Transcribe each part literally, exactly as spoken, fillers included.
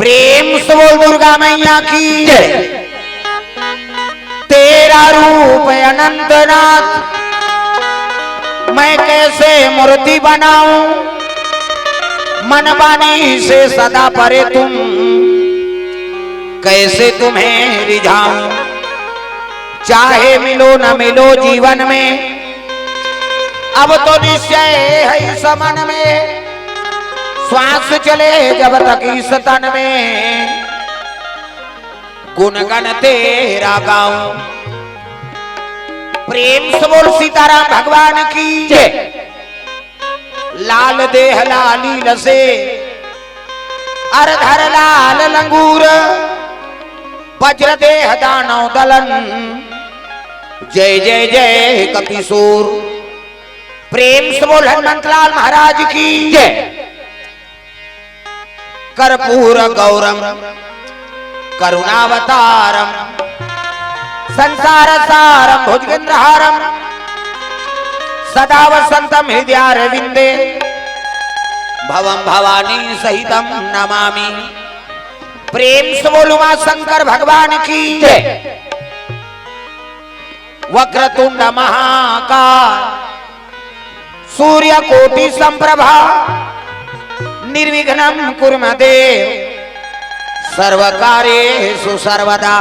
प्रेम से बोल दुर्गा मैया की जय। तेरा रूप अनंतनाथ, मैं कैसे मूर्ति बनाऊं? मन वाणी से सदा परे तुम, कैसे तुम्हें रिझाऊं? चाहे मिलो न मिलो जीवन में, अब तो निश्चय है इस मन में। श्वास चले जब तक इस तन में, गुणगण तेरा गाऊं। प्रेम से बोल सीताराम भगवान की जय। लाल देह लाली लसे, अर धर लाल लंगूर, वज्र देह दानव दलन, जय जय जय कपिसूर। प्रेम से बोल हनुमंतलाल महाराज की जय। कर्पूर गौरम करुणावतारम संसार सारम भुजगेंद्रहारम सदा वसंतम हृदयारविंदे भवम भवानी सहितम नमामि। प्रेम से बोल उमा शंकर भगवान की जय। वक्रतुंड महाकाय सूर्य कोटि संप्रभा निर्विघ्नं कुरु मे देव सर्व कार्येषु सर्वदा।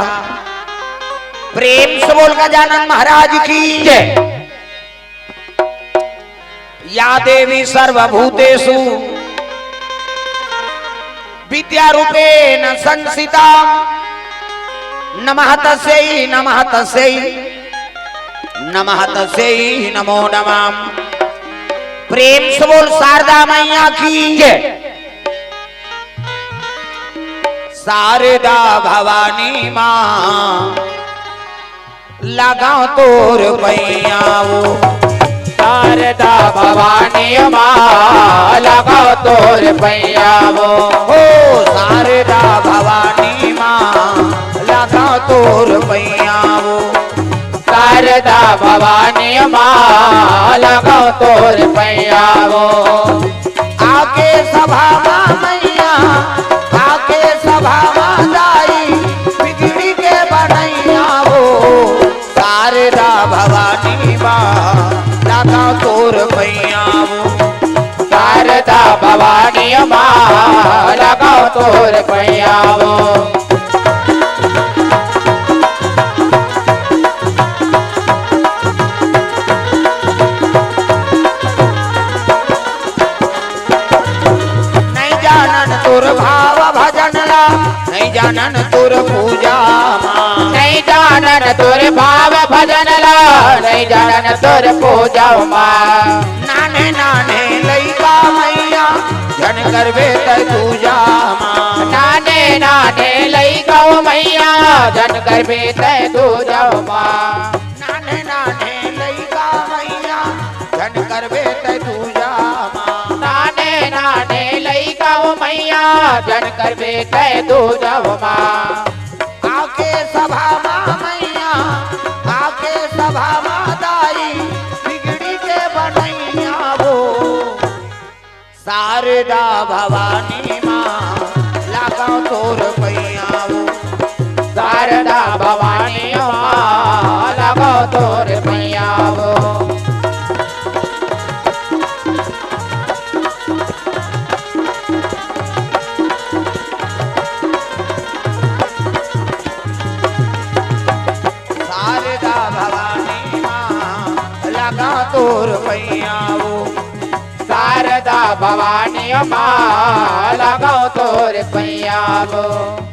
प्रेम से बोल गजानन महाराज की जय। या देवी सर्वभूतेषु विद्यारूपेण संस्थिता। नमः तस्यै, नमः तस्यै, नमः तस्यै नमो नमः। प्रेम से बोल शारदा मैया की जय। शारदा भवानी माँ लगाओ तोर पैया वो। शारदा भवानी माँ लगाओ तोर पैया वो। हो शारदा भवानी माँ लगाओ तोर पैया वो। शारदा भवानी माँ लगाओ तोर पैया वो। आके सभा मा मैया, आके सभा मा दाई, बिगड़ी के बनैया वो। शारदा भवानी माँ, लगाओ तोर पैया वो। शारदा भवानी माँ, लगाओ तोर पैया वो। नहीं जानन तोर भाव भजन ला, नहीं जानन तोर पूजा मा। नहीं जानन तोर भाव भजन ला, नहीं जानन तोर पूजा मा। नाने नाने लइका मैया, झन करबे तै दूजा मा। नाने नाने लइका मैया, झन करबे तै दूजा मा। नाने नाने लइका मैया, झन करबे तै दूजा मा। नाने नाने लइका ओ मैया, झन करबे तै दूजा मा। आके सभा मा मैया, आके सभा मा दाई, बिगड़ी के बनैया वो। शारदा भवानी माँ, लगाओ तोर पैया वो। शारदा भवानी माँ, लगाओ तोर पैया वो। शारदा भवानी माँ, लगाओ तोर पैया वो। शारदा भवानी माँ, लगाओ तोर पैया वो।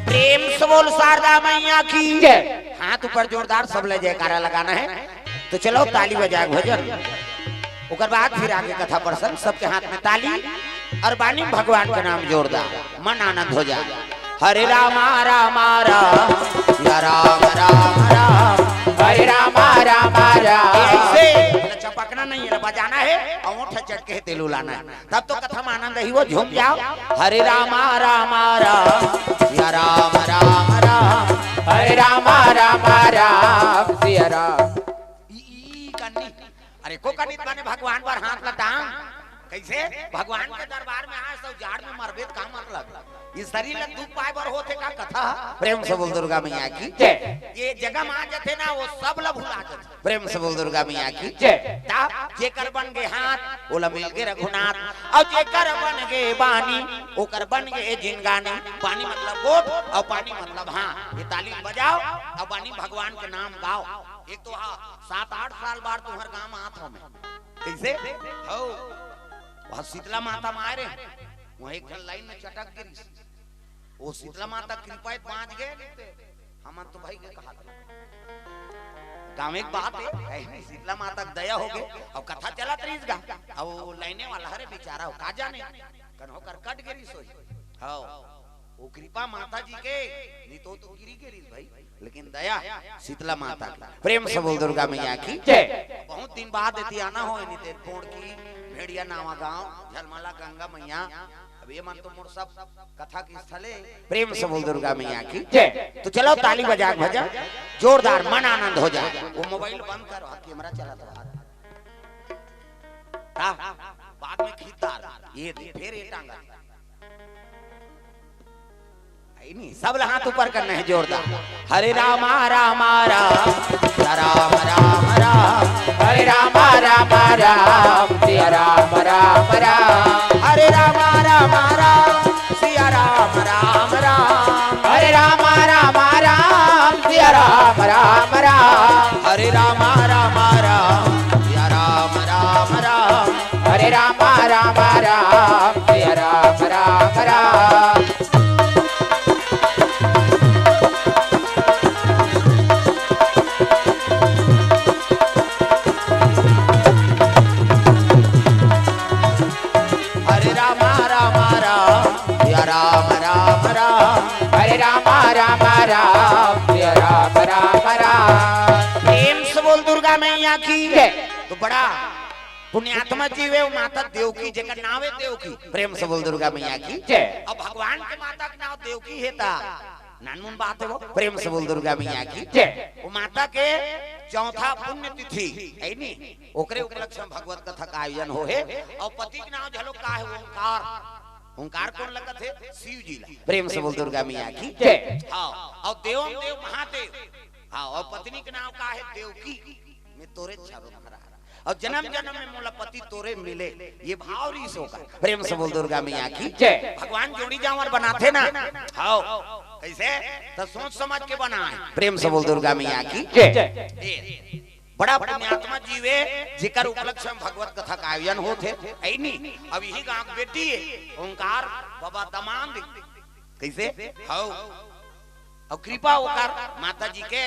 प्रेम से बोल शारदा मैया की जय। हाथ ऊपर जोरदार सब ले जयकारा लगाना है। तो चलो ताली बजाए भजन, ओकर बाद फिर आगे कथा प्रसंग। सबके हाथ में ताली और वाणी में भगवान के नाम जोरदार, मन आनंद हो जाए। हरे रामा रामा राम, या राम राम राम। हरे रामा रामा राम। ऐसे चपकना नहीं है, बजाना है और ओठ चटके तेल उलाना है, तब तो कथा में आनंद ही वो झूम जाओ। हरे रामा रामा राम, या राम राम राम। हरे रामा रामा राम, सिया राम। ई, ई कन्नी। अरे को कन्नी माने भगवान पर हाथ लटांग। कइसे? भगवान के दरबार में आए, सब जाड़ में मरबे त का मतलब? ये शरीर ला दुख पाए बर होथे का कथा? प्रेम से बोल दुर्गा मैया की जय। ये जगह में आ जाथे ना, वो सब ला भुला जाथे। प्रेम से बोल दुर्गा मैया की जय। ता जेकर बन गे हाथ, ओला मिल गे रघुनाथ, अउ जेकर बन गे बानी, ओकर बन गे जिनगानी। बानी मतलब गोठ, अउ पानी मतलब हाँ। ये ताली बजाओ, अउ बानी भगवान के नाम गाओ। एक तो हाँ, सात आठ साल बाद तुम्हर गांव आत हंव मैं। कइसे? हौ, वहाँ शीतला माता में आए रहे, वहाँ एक ठन लाइन में चटक गिरिस। वो शीतला माता कृपा से बांच गे, नहीं ते हमन तो भाई के कहा था। गाँव एक बात है, है नहीं, शीतला माता के दया हो गे। अब कथा चलत रहिस गा, अब वो लाइने वाला हरे बेचारा, वो का जाने, कन्हो कर कट गिरिस होही। हौ, वो कृपा माता जी के, नहीं तो, तो गिरी गिरिस भाई। लेकिन दया शीतला माता की। प्रेम से बोल दुर्गा मैया की जय। बहुत दिन बाद एती आना हो, नहीं ते पोड़की, भेड़िया, नावा गांव, झलमला, गंगा मैया, अब ये मन तो मोर सब कथा के स्थल हे। प्रेम से बोल दुर्गा मैया की जय। तो चलो ताली बजा के भजन जोरदार, मन आनंद हो जाए। वो मोबाइल बंद करो, कैमरा चलत रहा। ता, बाद में खींचदार, ये दे, फिर ये टांगा। है नहीं, सब ला हाथ ऊपर करना है जोरदार। हरे रामा रामा राम, सिया राम राम राम, हरे रामा रामा राम, सिया राम राम राम, हरे रामा रामा राम, सिया राम राम राम, हरे रामा रामा राम, सिया राम राम राम, हरे रामा रामा राम, सिया राम राम राम, हरे रामा रामा राम, सिया राम राम राम। हरे रामा रामा राम, सिया राम राम राम, हरे रामा रामा राम, सिया राम राम राम। प्रेम से बोल दुर्गा मैया की जय। तो बड़ा पुण्यात्मा जीव हे वो माता देवकी, जेकर नाव हे देवकी। प्रेम से बोल दुर्गा मैया की जय। अब भगवान के माता के नाव देवकी हे ता नानमुन बात हे वो। प्रेम से बोल दुर्गा मैया की जय। वो माता के चौथा पुण्यतिथि हे नी, ओकरे उपलक्ष्य में भगवत कथा का आयोजन होहे। अउ पति के नाव झलो का हे? ओंकार। ओंकार कोन ला कथे? शिव जी ला। प्रेम से बोल दुर्गा मैया की जय। हाँ, अउ देवम देव महादेव। हाँ, अउ पत्नी के नाव का हे? देवकी। मैं तोरे चारों धरा। अउ जनम जनम में मोला पति तोरे मिले, ये भाव रहिस ओकर। प्रेम से बोल दुर्गा मैया की जय। भगवान जोड़ी जांवर बनाथे ना, हाँ, कइसे? त सोच समझ के बनाए। प्रेम से बोल दुर्गा मैया की जय। ए, बड़ा पुण्यात्मा जीव हे, जेकर उपलक्ष्य में भगवत कथा का आयोजन होथे, हे नी? अब इही गांव के बेटी हे, ओंकार बाबा दमांद, कइसे? हौ। अउ कृपा ओकर माता जी के,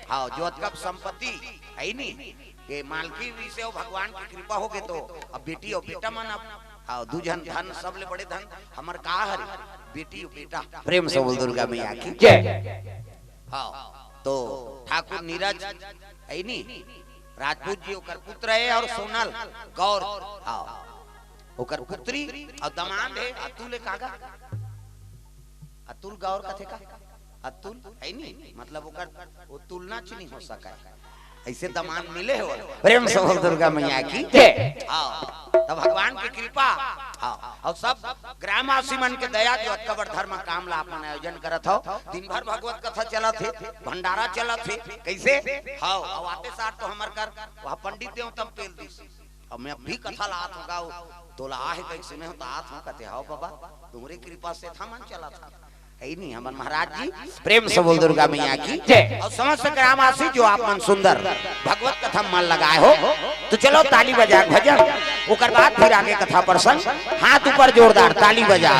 हाँ, जो अतका संपत्ति हे नी, के मालकी भी से अउ भगवान की कृपा हो गे तो अब बेटी अउ बेटा मन अब, हाँ, दू झन धन, सबले बड़े धन हमर का हरे? बेटी अउ बेटा। प्रेम से बोल दुर्गा मैया की जय। हाँ, तो ठाकुर नीरज हे नी, राजपूत जी ओकर पुत्र हे, अउ सोनल गौर, हाँ, ओकर पुत्री, अउ दमांद हे अतुल, हे कागा? अतुल गौर कथे का? अतुल हे नी, मतलब ओकर, वो तुलना च नहीं हो सका हे। अइसे दमांद मिले हो। प्रेम से बोल दुर्गा मैया की जय। हाँ, त भगवान की कृपा, हाँ, अउ सब ग्रामवासी मन के दया जो अतका बड़ धर्म काम ला अपन आयोजन करत हव। दिन भर भगवत कथा चलत हे, भंडारा चलत हे, कइसे? हाँ, अउ आते साथ तो हमर कर वहाँ पंडित देवतम पेल दिस। अब मैं अभी कथा ला आत हंव गा, तोला आहे कहिके सुने हंव त आत हंव, कथे, "हव बाबा, तुम्हरे कृपा से था मन चलत हे।" हे नी, हमर महाराज जी, प्रेम से बोल दुर्गा मैया की जय। अउ समस्त ग्रामवासी जो आप मन सुंदर भगवत कथा मन लगाए हो, तो चलो ताली बजा के भजन, ओकर बाद फिर आगे कथा प्रसंग। हाथ ऊपर जोरदार ताली बजा।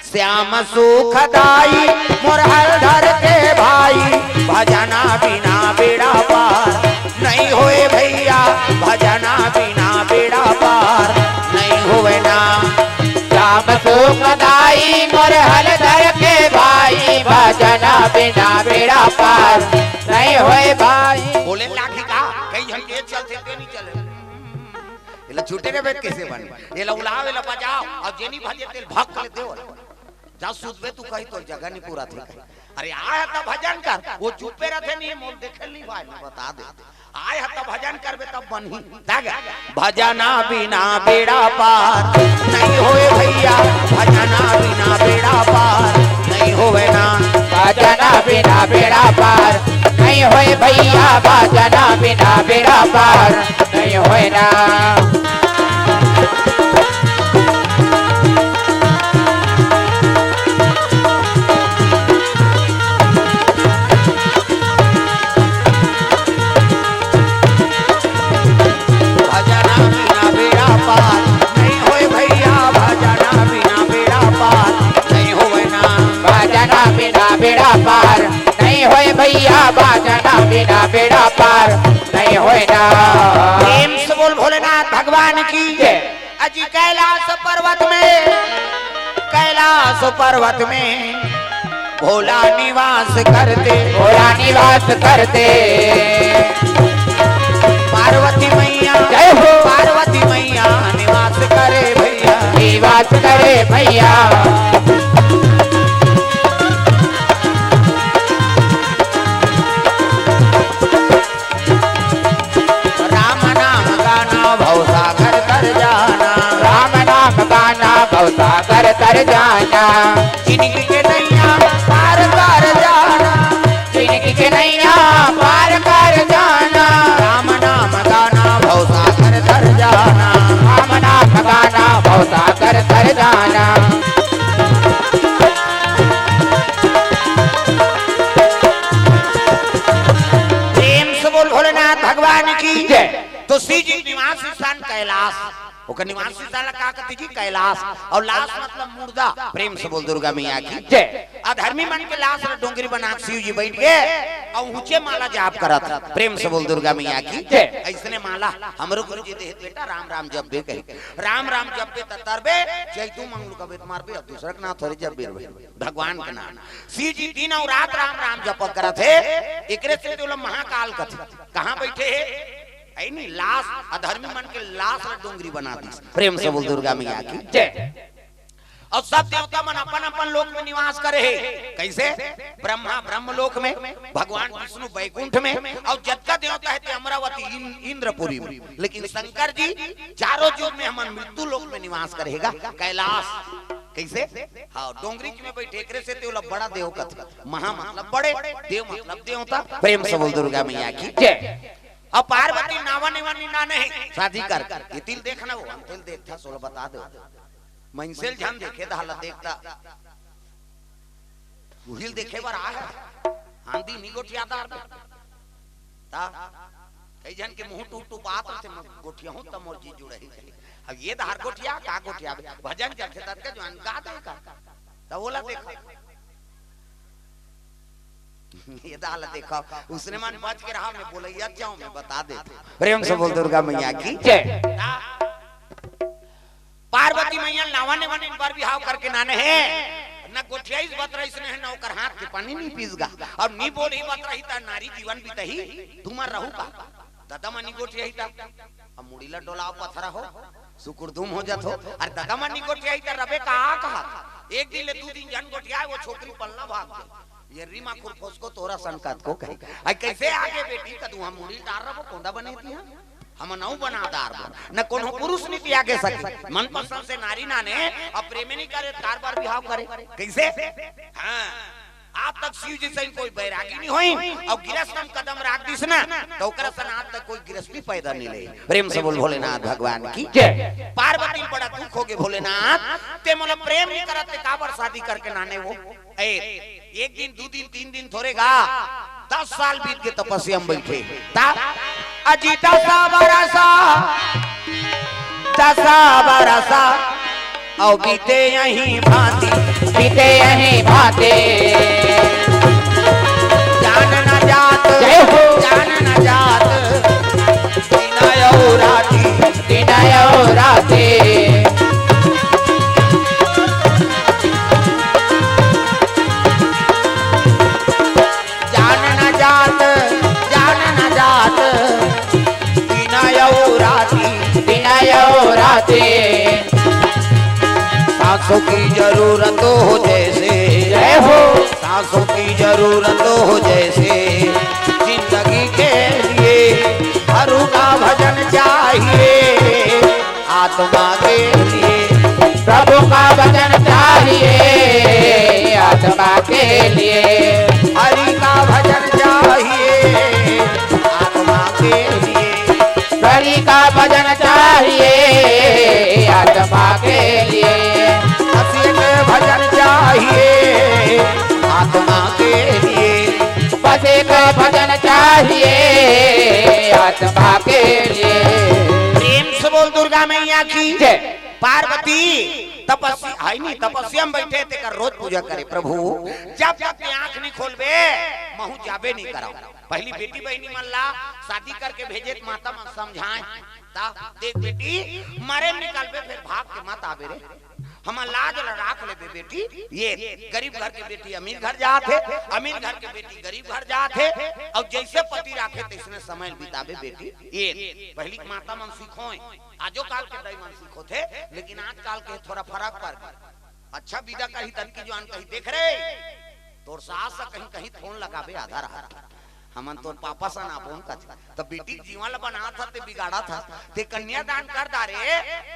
श्याम सुखदाई मोर हलधर के भाई, भजना बिना बेड़ा पार नहीं होए भैया, भजना बिना बेड़ा पार नहीं होए ना। श्याम सुखदाई मोर हलधर के भाई, भजना बिना बेड़ा पार नहीं होए भाई। बोले लाठी का, कई झन के चलथे ते नहीं चले। एला छूटे रे बेट, कइसे बने? एला उलाव, एला बजाव, अउ जेनी भजे तेल भक ले देव। जा सुतबे तू कहीं, तोर जगह नहीं पूरा थे कहीं। अरे आय त भजन कर, वो चुप्पे रथे नहीं, मोल देखे नहीं भाई, मैं बता दे। आय ह त भजन करबे तब बनही। भजना बिना बेड़ा पार नहीं होय भैया, भजना बिना बेड़ा पार नहीं होय ना। भजना बिना बेड़ा पार नहीं होय भैया, भजना बिना बेड़ा पार नहीं होय ना। भजना बिना बेड़ा पार नहीं होय भैया, भजना बिना बेड़ा पार नहीं होय ना। भजना बिना बेड़ा पार नहीं होय भैया, भजना बिना बेड़ा पार नहीं होय ना। प्रेम से बोल भोलेनाथ भगवान की जय। अजी कैलाश पर्वत में, कैलाश पर्वत में भोला निवास करते, भोला निवास करते। पार्वती मैया जय हो। पार्वती मैया निवास करे भैया, निवास करे भैया। राम नाम गाना भव सागर तर जाना। राम नाम गाना भव सागर तर जाना। जिनकी के नैया पार कर जाना। जिनकी के नैया पार कर जाना। राम नाम गाना भव सागर तर जाना। राम नाम गाना भव सागर तर जाना। प्रेम से बोल भोलेनाथ भगवान की जय। तो शिव जी निवास स्थान कैलाश, ओकर निवास स्थान ला का कथे जी? कैलाश। और लाश मतलब मुर्दा। प्रेम से बोल दुर्गा मैया की जय। अधर्मी मन के लाश ला डोंगरी बना के शिव जी बैठ गए और ऊंचे माला जाप करत। प्रेम से बोल दुर्गा मैया की जय। ऐसने माला हमरो गुरु जी देहे बेटा, राम राम जपबे कही। राम राम जपबे त तरबे, चैतू मंगलू का बेट मारबे, अब दूसरा के नाम थोड़े जपबे रहे। भगवान के नाम। शिव जी दिन और रात राम राम जप करत हे, एकरे से तो लोग महाकाल कथे। कहाँ बैठे हे? ऐ नहीं, लाश, अधर्मी मन के लाश ला डोंगरी बना दीस। प्रेम से बोल दुर्गा मैया की जय। और सब देवता मन अपन अपन लोक में निवास करे हे। कैसे? ब्रह्मा ब्रह्म लोक में, भगवान विष्णु बैकुंठ में, और जतका देवता हे ते अमरावती, इन-, इंद्रपुरी में। लेकिन शंकर जी चारों युग में हमन मृत्यु लोक में निवास करे हे गा, कैलाश। कैसे? हाँ, डोंगरी में बैठे, एकरे से ते ओला बड़ा देव कथे। महा मतलब बड़े, देव मतलब देवता। प्रेम से बोल दुर्गा मैया की जय। अब पार्वती नावा नेवा निनाने हे शादी कर। ये तिल देखना हो, हम तिल देख था, सोला बता दो। मंसेल झन देखे दा, हाला देखता। उहिल देखे बर आ है। आंधी नी गोठियादार में। ता, कई झन के मुंह टूप टूप आत रथे, मैं गोठिया हूँ त मोर जी जुड़ही। अब ये धार गोठिया, का गोठिया बे? भजन जब से तब के जवान गा दे का। त ओला देखा। ये दाल देखो, उसने मन बच के रहा, मैं बोलैया जाऊं, मैं बता देता। प्रेम से बोल दुर्गा मैया की जय। ता, पार्वती मैया नावा नेवा बर बिहाव करके नाने हे, न गोठियाइस बत रहिस ने, न ओकर हाथ के पानी नी पीस गा, और नी बोलही बत रही त नारी जीवन बितही, तुमर रहू का? ददा मनी गोठियाही त, अब मुड़ी ला डोलाव पथरा हो, सुकुरदुम हो जात हो, अरे ददा मनी गोठियाही त रबे का कहा? एक दिन ले दू दिन झन गोठियाए, वो छोकरी पलना भाग गई। ये रीमा खुरफोस को तोरा सन कत को कही। आई कैसे आगे बेटी कदू हम मुड़ी डार रहो, कोंदा बने दिया? हम नौ बना दार बो। न कोनो पुरुष नी त्यागे सके। मनपसंद से नारी नाने, अब प्रेमे नी करे, तार बार बिहाव करे। कैसे? हाँ। आज तक शिव जी सही कोई बैरागी नी होई, और गिरस्थ में कदम राख दिस ना, तो ओकरा सन आज तक कोई गिरस्ती पैदा नी ले। प्रेम से बोल भोलेनाथ भगवान की जय। पार्वती बड़ा दुख हो गए, भोलेनाथ, ते मोला प्रेम नी करत, ते काबर शादी करके नाने वो? ए, एक दिन, दू दिन, तीन दिन थोरे गा, दस साल बीत गए तपस्या में बैठे। ता अजी दस बरसा, दस बरसा, और बीते यही भांति, बीते यही भांति। जान न जात, जय हो। जान न जात, दिन और राती, दिन और राती। जान न जात, जान न जात, दिन और राती, दिन और राती। सांसों की जरूरत हो जैसे, जय हो। सांसों की जरूरत हो जैसे, जिंदगी के लिए आत्मा के लिए। प्रभु का भजन चाहिए आत्मा के लिए। हरि का भजन चाहिए आत्मा के लिए। हरि का भजन चाहिए आत्मा के लिए। बस एक भजन चाहिए आत्मा के लिए। बस एक भजन चाहिए आत्मा के लिए। प्रेम से बोल दुर्गा मैया की जय। पार्वती तपस्या है नी, तपस्या में बैठे तेकर रोज पूजा करे, प्रभु जब तक के आंख नहीं खोलबे महू जाबे नहीं कराओ। पहली बेटी बहनी मन ला शादी करके भेजे त माता मन समझाए, ता देख बेटी, मरे निकलबे फिर भाग के मत आबे रे। हमर लाज ला राख लेबे बेटी। ये गरीब घर के बेटी अमीर घर जात हे, अमीर घर के बेटी गरीब घर जात हे, और जैसे पति राखे तैसने समय बिताबे बेटी। ये पहली माता मन सिखोए, आजो काल के दाई मन सिखोथे, लेकिन आज काल के थोड़ा फरक पर गे। अच्छा विदा कही तन की जुआन कही, देख रे, तोर सास ह कहीं कहीं फोन लगाबे आधा रात के, हमन तोर पापा सन आबोन कथे। त बेटी के जीवन ल बनात हस ते बिगाड़त हस, ते कन्यादान कर डारे।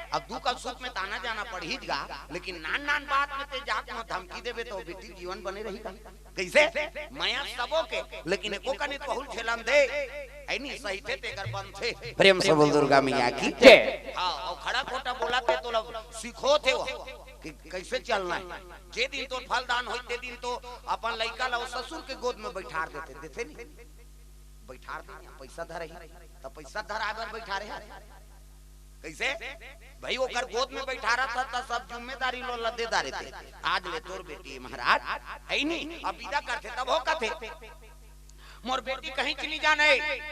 अब दुख अब सुख में ताना जाना पड़ही गा, लेकिन नान नान बात में ते जाके मोला धमकी देबे त ओ बेटी के जीवन बने रही का? कइसे? मया सबो के, लेकिन एको कनिक बहुल झेलन दे। ऐ नी सहिथे तेकर बनथे। प्रेम से बोल दुर्गा मैया की जय। हाँ, अउ खड़ा खोटा बोलथे तोला सिखोथे ओ कि कइसे चलना हे। जे दिन तोर फलदान होई, ते दिन तो अपन लइका ला ओ ससुर के गोद में बैठार देथे, देथे नी? बैठार दे, पैसा धरही, त पैसा धराए बर बैठारे हे। कइसे? भाई, ओकर गोद में बैठारत हस, त सब जिम्मेदारी ल ओला दे डारे थे। आज ले तोर बेटी महाराज, हे नी, अब विदा करथे, तब ओ कथे, मोर बेटी कहीं च नी जाने,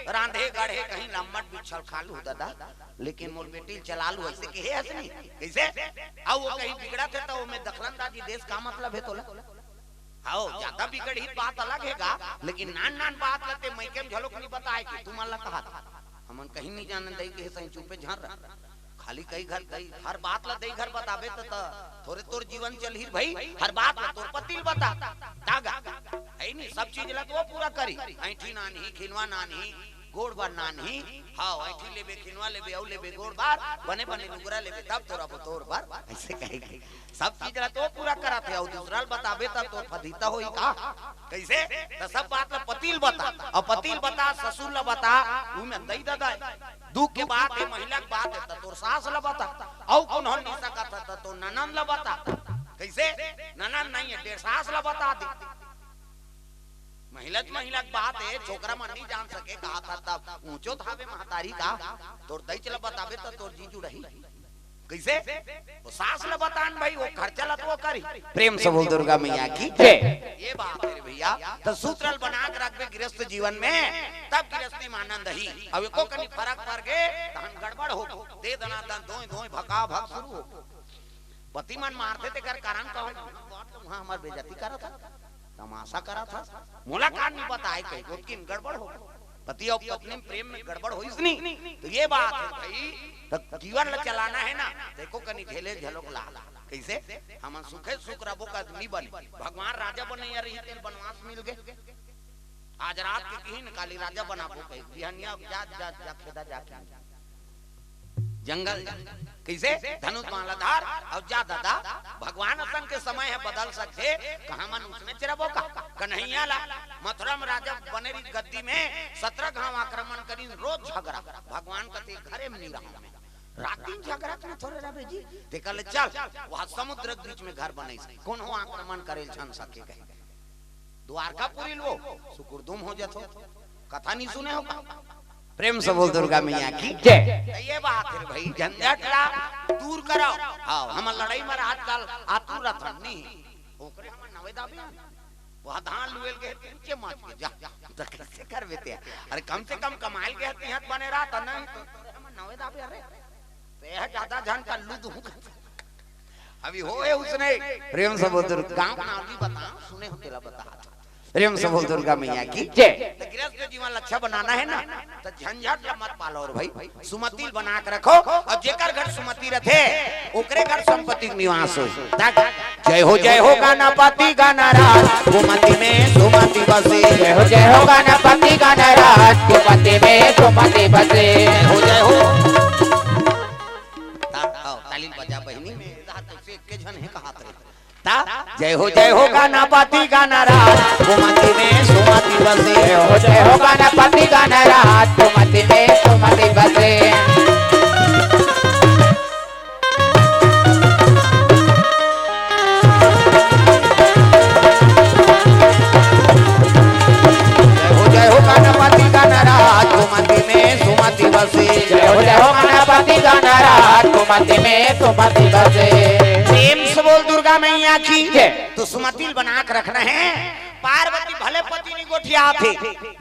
रांधे गढ़े कहीं लम्मट बिछल खा लू दादा, लेकिन मोर बेटी ल चला लू, अइसे कहे हस नी। कइसे? अउ ओ कहीं बिगड़त हे त ओमे दखलंदाजी देस का मतलब हे तोला? हव, ज्यादा बिगड़ही त बात अलग हे गा, लेकिन नान नान बात ल ते मइके में घलोक नी बताए के, तुमन ला कहत हंव। हमन कहीं नी जानन, दई के सही चुपे झन रह। खाली कई घर दई, हर बात ल दई घर बताबे त, त थोरे तोर जीवन चलही रे भई, हर बात ल तोर पति ल बता। तागा, हे नी, सब चीज ल तो ओ पूरा करही। ऐंठी नानही, खिनवा नानही, गोड़ बर नानही, हव, ऐंठी लेबे, खिनवा लेबे, अउ लेबे गोड़ बर, बने बने लुगरा लेबे, तब तोर अब तोर बर, अइसे कहे के। सब चीज ला तो पूरा करत हे, अउ दूसरा ल बताबे त तोर फदीता होही का? कइसे? त सब बात ला पति ल बता, अउ पति ल बता, ससुर ल बता, उमे दई ददा हे। दुख के बात हे, महिला के बात हे, त तोर सास ल बता, अउ कोनो नइ सकत हे, त तोर ननंद ल बता। कइसे? ननंद नइ हे, ते सास ल बता दे। महिला त महिला के बात हे, छोकरा मन नइ जान सके, कहा था तब ऊंचो थावे महतारी का, तोर दई ल बताबे त तोर जी जुड़ही। कइसे? ओ सास ल बतान भई, ओ खर्चा ल तो ओ करही। प्रेम से बोल दुर्गा मैया की जय। ये बात हे रे भइया, त सूत्र ल बना के रखबे गृहस्थ जीवन में, तब गृहस्थी में आनंद ही। अब एको कनी फरक पर गे, तहन गड़बड़ हो, दे दना दन दोय दोय भका भक शुरू हो। पति मन मारथे तेकर कारण का होय? वहां हमर बेइज्जती करत हे, तमाशा करत हे, मोला का नी बताए कही, ओतकिन गड़बड़ हो। पति अउ पत्नी में प्रेम में गड़बड़ होइस नी, त ये बात हे भई, त जीवन ल चलाना हे ना, त एको कनी झेले झलोक ला। कइसे? हमन सुखे सुख रबो का आदमी बने। भगवान राजा बनइया रही, तेल बनवास मिल गे। आज रात के किहिन काली राजा बनाबो कही, बिहनिया जा, जा, जा, खेदा जा के। जंगल जा। कइसे? धनुष बाण ल धर अउ जा ददा, भगवान संग के समय हे बदल सकथे, कहाँ मन उसने चिरबो का? कन्हैया ला मथुरा में राजा बने रही गद्दी में, सतरा घांव आक्रमण करिन, रोज झगरा, भगवान कथे घरे में नी रहंव मैं। रात दिन झगरा में थोरे रहबे जी, तेकर ले चल, वहां समुद्र के बीच में घर बनइस, कोनो आक्रमण करे ल झन सके कही। द्वारकापुरी ल ओ सुकुरदुम हो जथो। कथा नी सुने हो का? प्रेम से बोल दुर्गा मैया की जय। त ये बात हे भई, झंझट ला दूर करो। हव, हमन लड़ई में आजकल आतुर रथन नी। ओकरे हमन नवे दाबे आन। वहां धान लुएल गे, नीचे माच के जा। त कइसे करबे ते? अरे कम से कम कमाइल गे, तिहां त बने रहा त नहीं त। हमन नवे दाबे, अरे। ते ह ज्यादा झन का लुद हूं। अभी होए उसने। प्रेम से बोल दुर्गा, गांव नाम नी बता, सुने हो तेला बता। प्रेम से बोल दुर्गा मैया की जय। त गृहस्थ जीवन ल अच्छा बनाना हे ना, त झंझट ल मत पालो रे भई, सुमति ल बना के रखो। अउ जेकर घर सुमति रथे, ओकरे घर संपत्ति के निवास होय। तक जय हो, जय हो गणपति गणराज, सुमति में सुमति बसे। जय हो, जय हो गणपति गणराज, सुमति में सुमति बसे। जय हो, जय हो। जय हो, जय हो गणपति गणराज, गोमती में सुमति बसे। जय हो, जय हो गणपति गणराज, गोमती में सुमति बसे। जय हो, जय हो गणपति गणराज, गोमती में सुमति बसे। जय हो, जय हो गणपति गणराज, गोमती में सुमति बसे। प्रेम से बोल दुर्गा मैया की जय। तो सुमति ल बना के रखना हे। पार्वती भले पति नहीं गोठियाथे,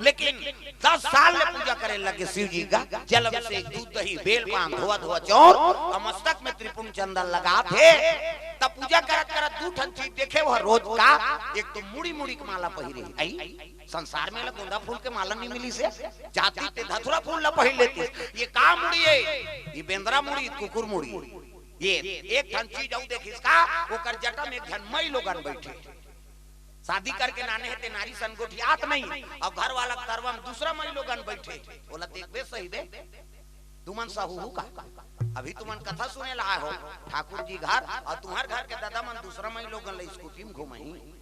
लेकिन दस साल ले पूजा करे लगे शिव जी का। जल अभिषेक, दूध दही, बेल पान, धोवा धोवा चाउर अउ मस्तक में त्रिपुंड चंदन लगाथे। तब पूजा करत करत दू ठन चीज देखे, वो रोज का एक तो मुड़ी मुड़ी के माला पहिरे हे। आई संसार में ला गोंदा फूल के माला नहीं मिलिस हे, जातिस ते धतुरा फूल ला पहिर लेतिस। ये का मुड़ी हे? ये बेंदरा मुड़ी, कुकुर मुड़ी। ये एक ठन चीज अउ देखिस का, ओकर जटा में एक झन मई लोगन बइठे। शादी करके नाने हे ते नारी सन गोठियात नहीं। अब घर वाला के तरवा में दूसरा मई लोगन बइठे, ओला देखबे सही बे, तुमन सहू का? अभी तुमन कथा सुने ला आए हो ठाकुर जी घर, अउ तुम्हर घर के दादा मन दूसरा मई लोगन ला स्कूटी में घुमाही।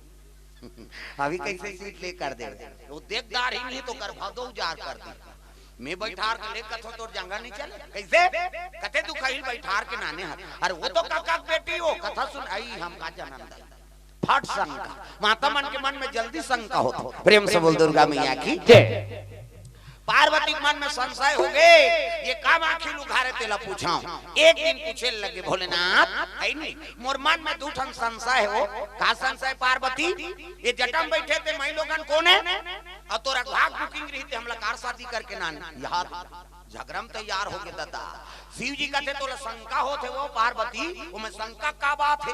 अभी कैसे सीट ले कर दे, वो देख दार ही नहीं तो कर भादो उजार कर दी। मैं बैठार के ले कथो तोर जंगा नहीं चले, कैसे? कथे तू कहिल बैठार के नाने हर। अरे वो तो काका के बेटी हो, कथा सुन आई, हम का जनम दे। फट शंका, माता मन के मन में जल्दी शंका होत हो। प्रेम से बोल दुर्गा मैया की जय। पार्वती के मन में संशय हो गे, ये का आँखी ल उघारे तेला पूछांव। एक दिन पूछे लगे, भोलेनाथ, है नी, मोर मन में दू ठन संशय हो। का संशय पार्वती? ये जटा में बइठे ते मई लोगन कोन हे? अउ तोर अघवा के booking रही ते हमला कार शादी करके नान यार। झगरा में तैयार हो गे दादा। शिव जी कथे तोला शंका होत हे वो पार्वती, ओमे शंका का बात हे?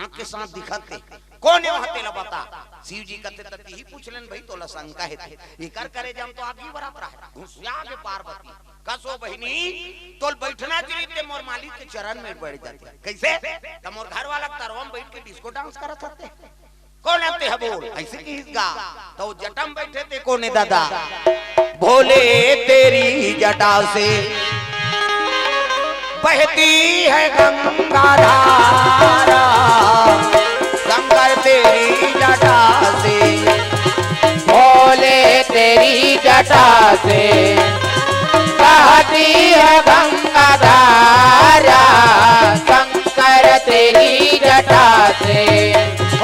आँख के साथ दिखत हे। कोन हे वहाँ तेला बता। शिव जी कथे त तिही पूछ लेन भाई, तोला शंका हे ते। एकर करेजा में तो आगी बरत रहा हे। घुसिया गे पार्वती। कस ओ बहिनी, तोल बइठना चाहिए ते मोर मालिक के चरण में बइठ जाते। कैसे? त मोर घर वाला के तरवा में बइठ के disco dance करत हते। कोन हे ते ह बोल? ऐसे किहिस गा। त वो जटा में बइठे ते कोन हे दादा? भोले तेरी जटा से बहती है गंगा धारा, शंकर तेरी जटा से, भोले तेरी जटा से बहती है गंगा धारा, शंकर तेरी जटा से, ओ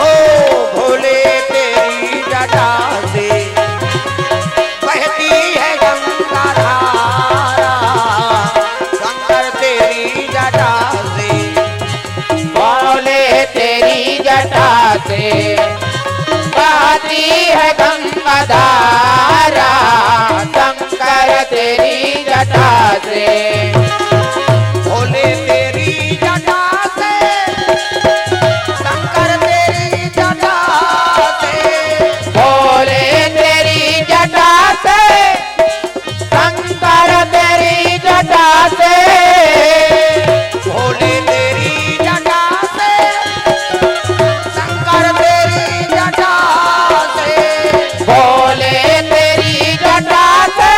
भोले तेरी जटा से बहती है गंगा धारा, शंकर तेरी जटा से, भोले तेरी जटा से बहती है गंगा धारा, शंकर तेरी जटा से, भोले तेरी जटा से, शंकर तेरी जटा से, भोले तेरी जटा से, शंकर तेरी जटा से, भोले तेरी जटा से, शंकर तेरी जटा से, भोले तेरी जटा से,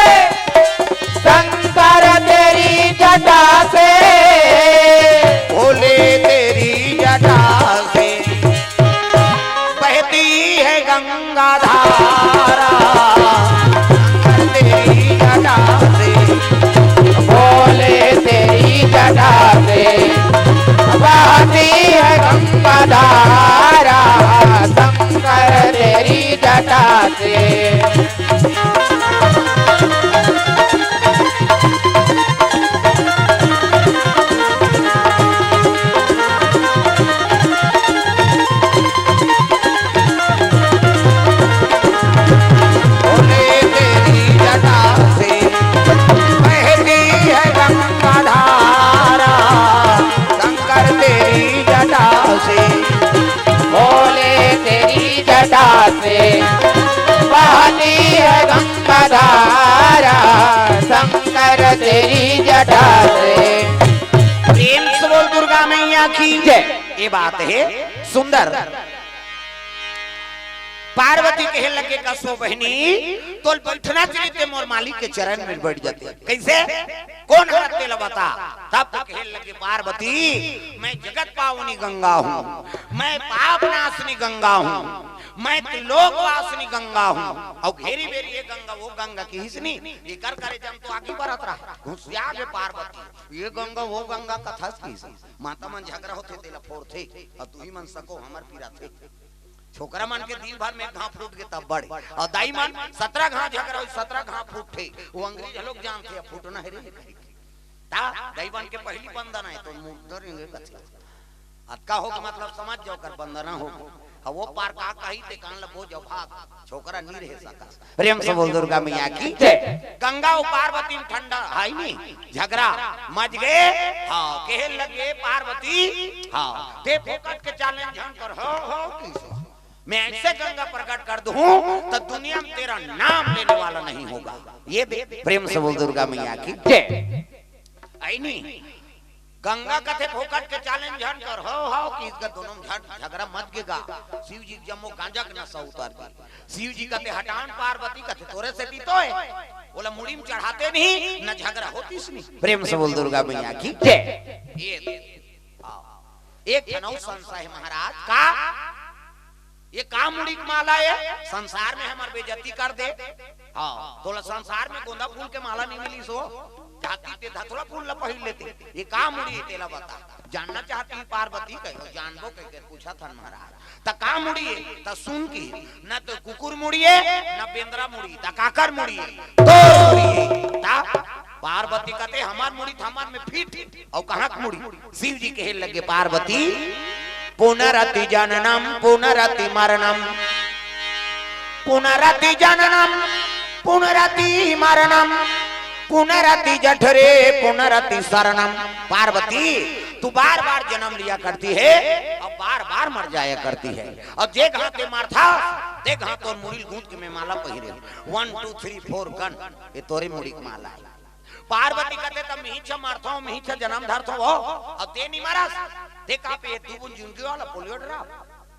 शंकर तेरी जटा से, भोले तेरी जटा से बहती है गंगा धारा, शंकर तेरी जटा से, भोले तेरी जटा से बहती है गंगा धारा, शंकर तेरी जटा से। भोले तेरी जटा से बहती है गंगा धारा, शंकर तेरी जटा से, भोले तेरी जटा से बहती है गंगा धारा, शंकर तेरी जटा से। प्रेम से बोल दुर्गा मैया की जय। ये बात हे सुंदर। पार्वती कहे लगे, "कसो बहिनी, तोल बैठना चाहिए, ते मोर मालिक के चरण में बैठ जाते।" कैसे? कौन हरत तेला बता? तब तो कहे लगे, "पार्वती, मैं जगत पावनी गंगा हूँ, मैं पाप नाशनी गंगा हूँ, मैं त्रिलोक वासनी गंगा हूँ।" और घेरी बेरी ये गंगा, वो गंगा की हिसनी, एकर करे जम तो आगे बढ़त रहा। घुसिया गे पार्वती, ये गंगा, वो गंगा कथस की हिसनी। माता मन झगड़ा होथे, तेला फोड़थे, और तू ही मन सको हमर पीरा थे। छोकरा मन के दिन भर में घाव फूट के तब बड़े, और दाई मन सतरा घाव झगड़ा होई, सतरा घाव फूटथे। वो अंग्रेज लोग जानथे, अब फूटना है रे, कही के। ता दाई मन के पहली बंदन आए तो मुंह डरेंगे कथे। अतका हो के मतलब समझ जाओ, कर बंदना हो। अब वो पार का कही ते कान ल बो जाओ, भाग, छोकरा नी रह सकस। प्रेम से बोल दुर्गा मैया की जय। गंगा और पार्वती में ठंडा है नी, झगड़ा मच गए। हाँ, कहे लगे पार्वती, हाँ, ते फोकट के चैलेंज झन कर, हो, हो, की सो। मैं ऐसे गंगा प्रकट कर दूं, तो दुनिया में तेरा नाम लेने वाला नहीं होगा। ये दे, प्रेम से बोल दुर्गा मैया की जय। आई नी, गंगा कथे फोकट के चैलेंज झन कर, हो, हो, कि इसका दोनों में झट झगड़ा मच गेगा। शिव जी के जम्मो गांजा के नशा उतर गे। शिव जी कथे हटान, पार्वती कथे तोरे से दी तो है, बोला मुड़ी में चढ़ाते नहीं, न झगड़ा होतीस नहीं। प्रेम से बोल दुर्गा मैया की जय। ये, हाँ। एक जनऊ संशय है महाराज का, ये का मुड़ी के माला है? संसार में हमर बेइज्जती कर दे। हाँ, तोला संसार में गोंदा फूल के माला नहीं मिली सो, जाती ते धतुरा फूल ला पहिर लेते। ये का मुड़ी है, तेला बता। जानना चाहती है पार्वती, कहो जानबो कह के पूछा था महाराज। त का मुड़ी है? त सुन की, न तो कुकुर मुड़ी है, न बेंदरा मुड़ी, त काकर मुड़ी है? तोर मुड़ी है। त पार्वती कहते हमार मुड़ी त हमार में फिट, और कहाँ के मुड़ी? शिव जी कहे लगे पार्वती, पुनरति जननम पुनरति मरणम, पुनरति जननम पुनरति मरणम, पुनरति जठरे पुनरति शरणम। पार्वती, तू बार बार जन्म लिया करती है और बार बार मर जाया करती है, और जे घाते मारथा ते घात तोर मुड़ी गूंथ के मैं माला पहिरे। वन टू थ्री फोर गन, ये तोरे मुड़ी की माला है। पार्वती कहते, "तब मिही छ मरथो, मिही छ जन्म धरथो हो, और ते नहीं मरस, ते का पे तू बुन जिंदगी वाला पोलियो डरा।"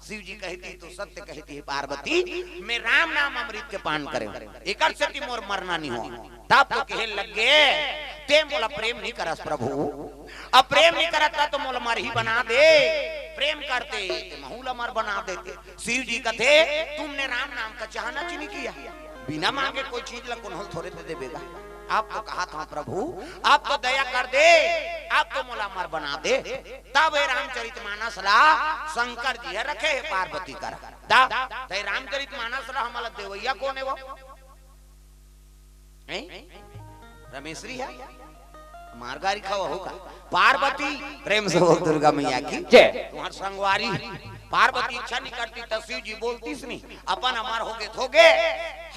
शिव जी कहती, "तो सत्य कहती है पार्वती, मैं राम नाम अमृत के पान करे, एकर से ती मोर मरना नहीं हो।" तब तो कहे लग गए, "ते मोला प्रेम नहीं करस प्रभु, अब प्रेम नहीं करत तो मोला मरही बना दे, प्रेम करते ते महू ला मर बना देते।" शिव जी कथे, "तुमने राम नाम का चाहना च नहीं किया।" बिना मांगे कोई चीज ला कोनो ल थोरे दे देबेगा। आप तो कहा था प्रभु, आप तो दया कर दे, आप तो मोला अमर बना दे। तब ये रामचरित मानस ला शंकर जी ह रखे हे पार्वती करा। ता, ते रामचरित मानस ला हमला देवैया कोन हे वो? हैं? रमेश्वरी है? मार गारी खावा होगा। पार्वती, प्रेम से बोल दुर्गा मैया की जय। तुम्हार संगवारी पार्वती इच्छा नहीं करती त शिव जी बोलतीस नहीं, अपन अमर होगे त होगे,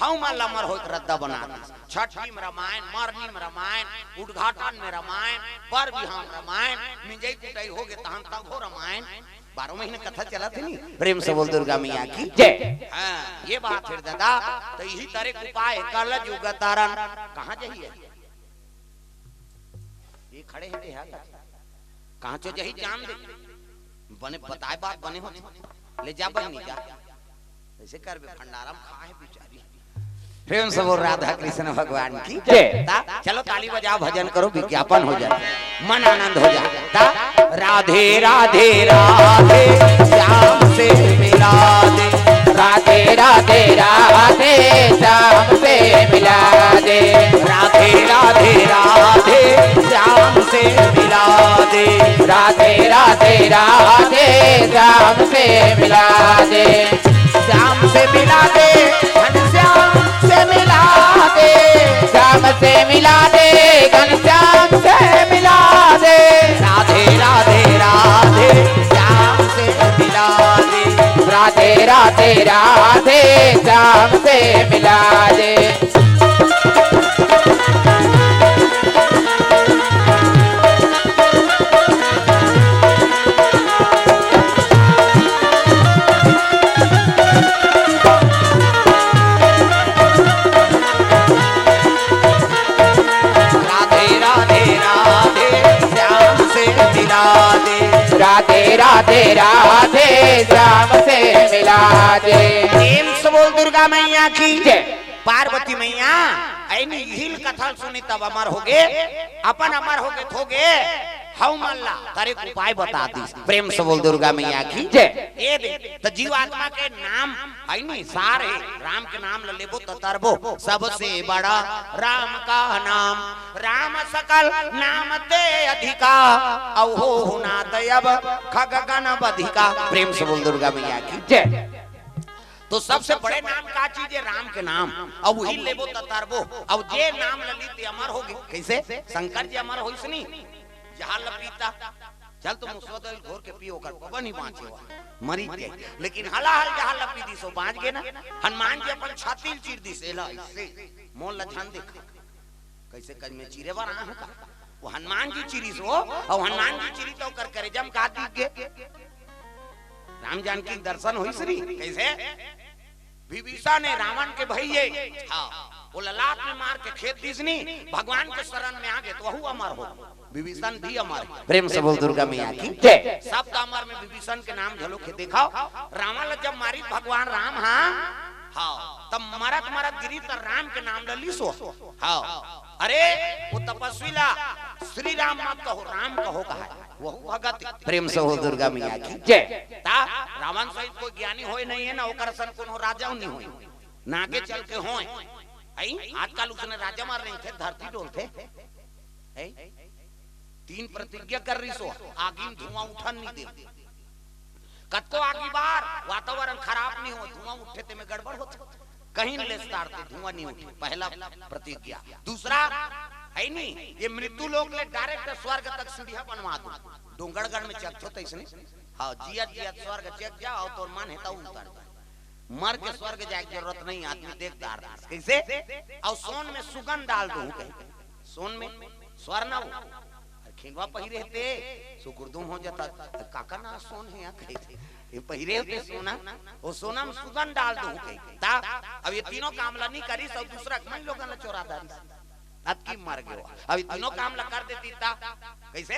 हम अमर होए के रद्दा बना दीस। छठी में रामायण, मरनी में रामायण, उद्घाटन में रामायण, बर बिहाव में रामायण, मिंजई कुटई होगे तहन तब हो रामायण। बारह महीना कथा चलत हे नी। प्रेम से बोल दुर्गा मैया की जय। हाँ, ये बात हे दादा, त इही तरे के उपाय हे, कल जुग तरन। कहाँ जही हे? ये खड़े हे, ये हा कहाँ चो जही जान दे। बने बताए बात बने होथे। ले जा बहिनी जा। ऐसे करबे भंडारा में खा हे बेचारी। प्रेम से बोल राधा कृष्ण भगवान की जय। ता, चलो ताली बजाओ, भजन करो, विज्ञापन हो जाए, मन आनंद हो जाए। ता, राधे राधे राधे, श्याम से मिला दे। राधे राधे राधे, श्याम से मिला दे। राधे राधे राधे, श्याम से मिला दे। राधे राधे राधे, श्याम से मिला दे। श्याम से मिला दे, घनश्याम से मिला दे। श्याम से मिला दे, घनश्याम से मिला दे। राधे राधे राधे, श्याम से मिला दे। राधे राधे राधे, श्याम से मिला दे। राधे राधे राधे, श्याम से मिला दे। राधे राधे राधे, श्याम से मिला दे। प्रेम से बोल दुर्गा मैया की जय। पार्वती मैया, ऐनी हिल कथा सुनी तब अमर होगे, अपन अमर होगे थोगे, हऊ मन ला तरे उपाय बता दीस। प्रेम से बोल दुर्गा मैया की जय। ए दे, त जीवात्मा के नाम है नी, सार है, राम के नाम ल लेबो त तरबो। सबसे बड़ा राम का नाम, राम सकल नाम ते अधिका, अहो हुना दयब खग गण बधिका। प्रेम से बोल दुर्गा मैया की जय। तो सबसे बड़े नाम का चीज है? राम के नाम। अब वही लेबो त तरबो। अब जे नाम ललित अमर होगे। कैसे? शंकर जी अमर होइस नी, जहर ल पीता, चल तो मुसवा दल घोर के पी, ओकर बबा नहीं बाँचे हुआ, मरी गए। लेकिन हलाहल जहर ल पी दिस, वो बाँच गए ना। हनुमान जी अपन छाती ल चीर दिस, एला ऐसे मोल ल झन देखा। कैसे कज में चीरे बर आए हूँ का? वो हनुमान जी चीरिस हो, और हनुमान जी चीरी तो ओकर करेजा म का दिख गे? राम जानकी दर्शन होइस री। कैसे? विभीषण ने रावण के भइये, हाँ, वो ललाट में मार के खेद दिस नी, भगवान के शरण में आगे तो वहू अमर हो। विभीषण भी अमर है। प्रेम से बोल दुर्गा मैया की जय। सब अमर में विभीषण के नाम झलो के देखाओ। रावण ल जब मारी भगवान राम, हाँ, हाँ, तब मरत मरत गिरी त राम के नाम ल लिसो। हाँ, अरे वो तपस्वी ला श्री राम मत कहो, राम कहो कहा है। वहू भगत। प्रेम से बोल दुर्गा मैया की जय। ता रावण सहित कोई ज्ञानी होय नहीं है ना, ओकर सन कोनो राजा नहीं होय, ना आगे चल के होय। आई आजकल उसने राजा मार नहीं थे, धरती डोलथे। आई तीन प्रतिज्ञा कर रही सो, आगी में धुआं उठन नहीं दे। कतको आगी बार, वातावरण खराब नहीं हो, धुआं उठे ते में गड़बड़ होता। कहीं ले तारते धुआं नहीं उठे, पहला प्रतिज्ञा। दूसरा है नहीं, ये मृत्यु लोक ले डायरेक्ट स्वर्ग तक सीढ़िया बनवा दो। डोंगरगढ़ में चल छो तैसने। हाँ, जियत जियत स्वर्ग चेक जाओ, तोर मन है तो उतर जाए। मर के स्वर्ग जाए के जरूरत नहीं, आदमी देख दार। कैसे? और सोन में सुगंध डाल दो कहीं, सोन में, स्वर्ण हो, अरे खिंडवा पहिरे ते सुकुरदुम हो जाता। काका ना सोन है यहाँ कहे थे, ये पहिरे होते सोना, वो सोना में सुगंध डाल दो कहीं। ता अब ये तीनों काम ला नहीं करी, सब दूसरा मन लोगन ला चोरा दारी। अतकी मर गयो। अब ये तीनों काम ला कर देती ता कैसे?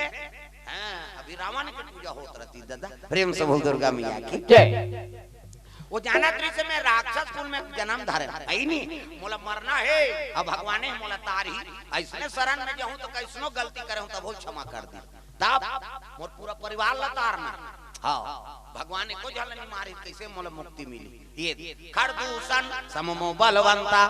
हाँ, अभी रावण की पूजा होत रहती दादा। प्रेम से बोल दुर्गा मैया की जय। वो जानत रहिस हे मैं राक्षस कुल में जन्म धारे हई नी, मोला मरना हे। अब भगवान हे मोला तार ही, ऐसने शरण में जाहूं तो कैसनो गलती करे हूं तब वो क्षमा कर दी। तब मोर पूरा परिवार ला तारना। हाँ, भगवान एको झन नहीं मारे, कैसे मोला मुक्ति मिली? ये खरदूषण सममो बलवंता,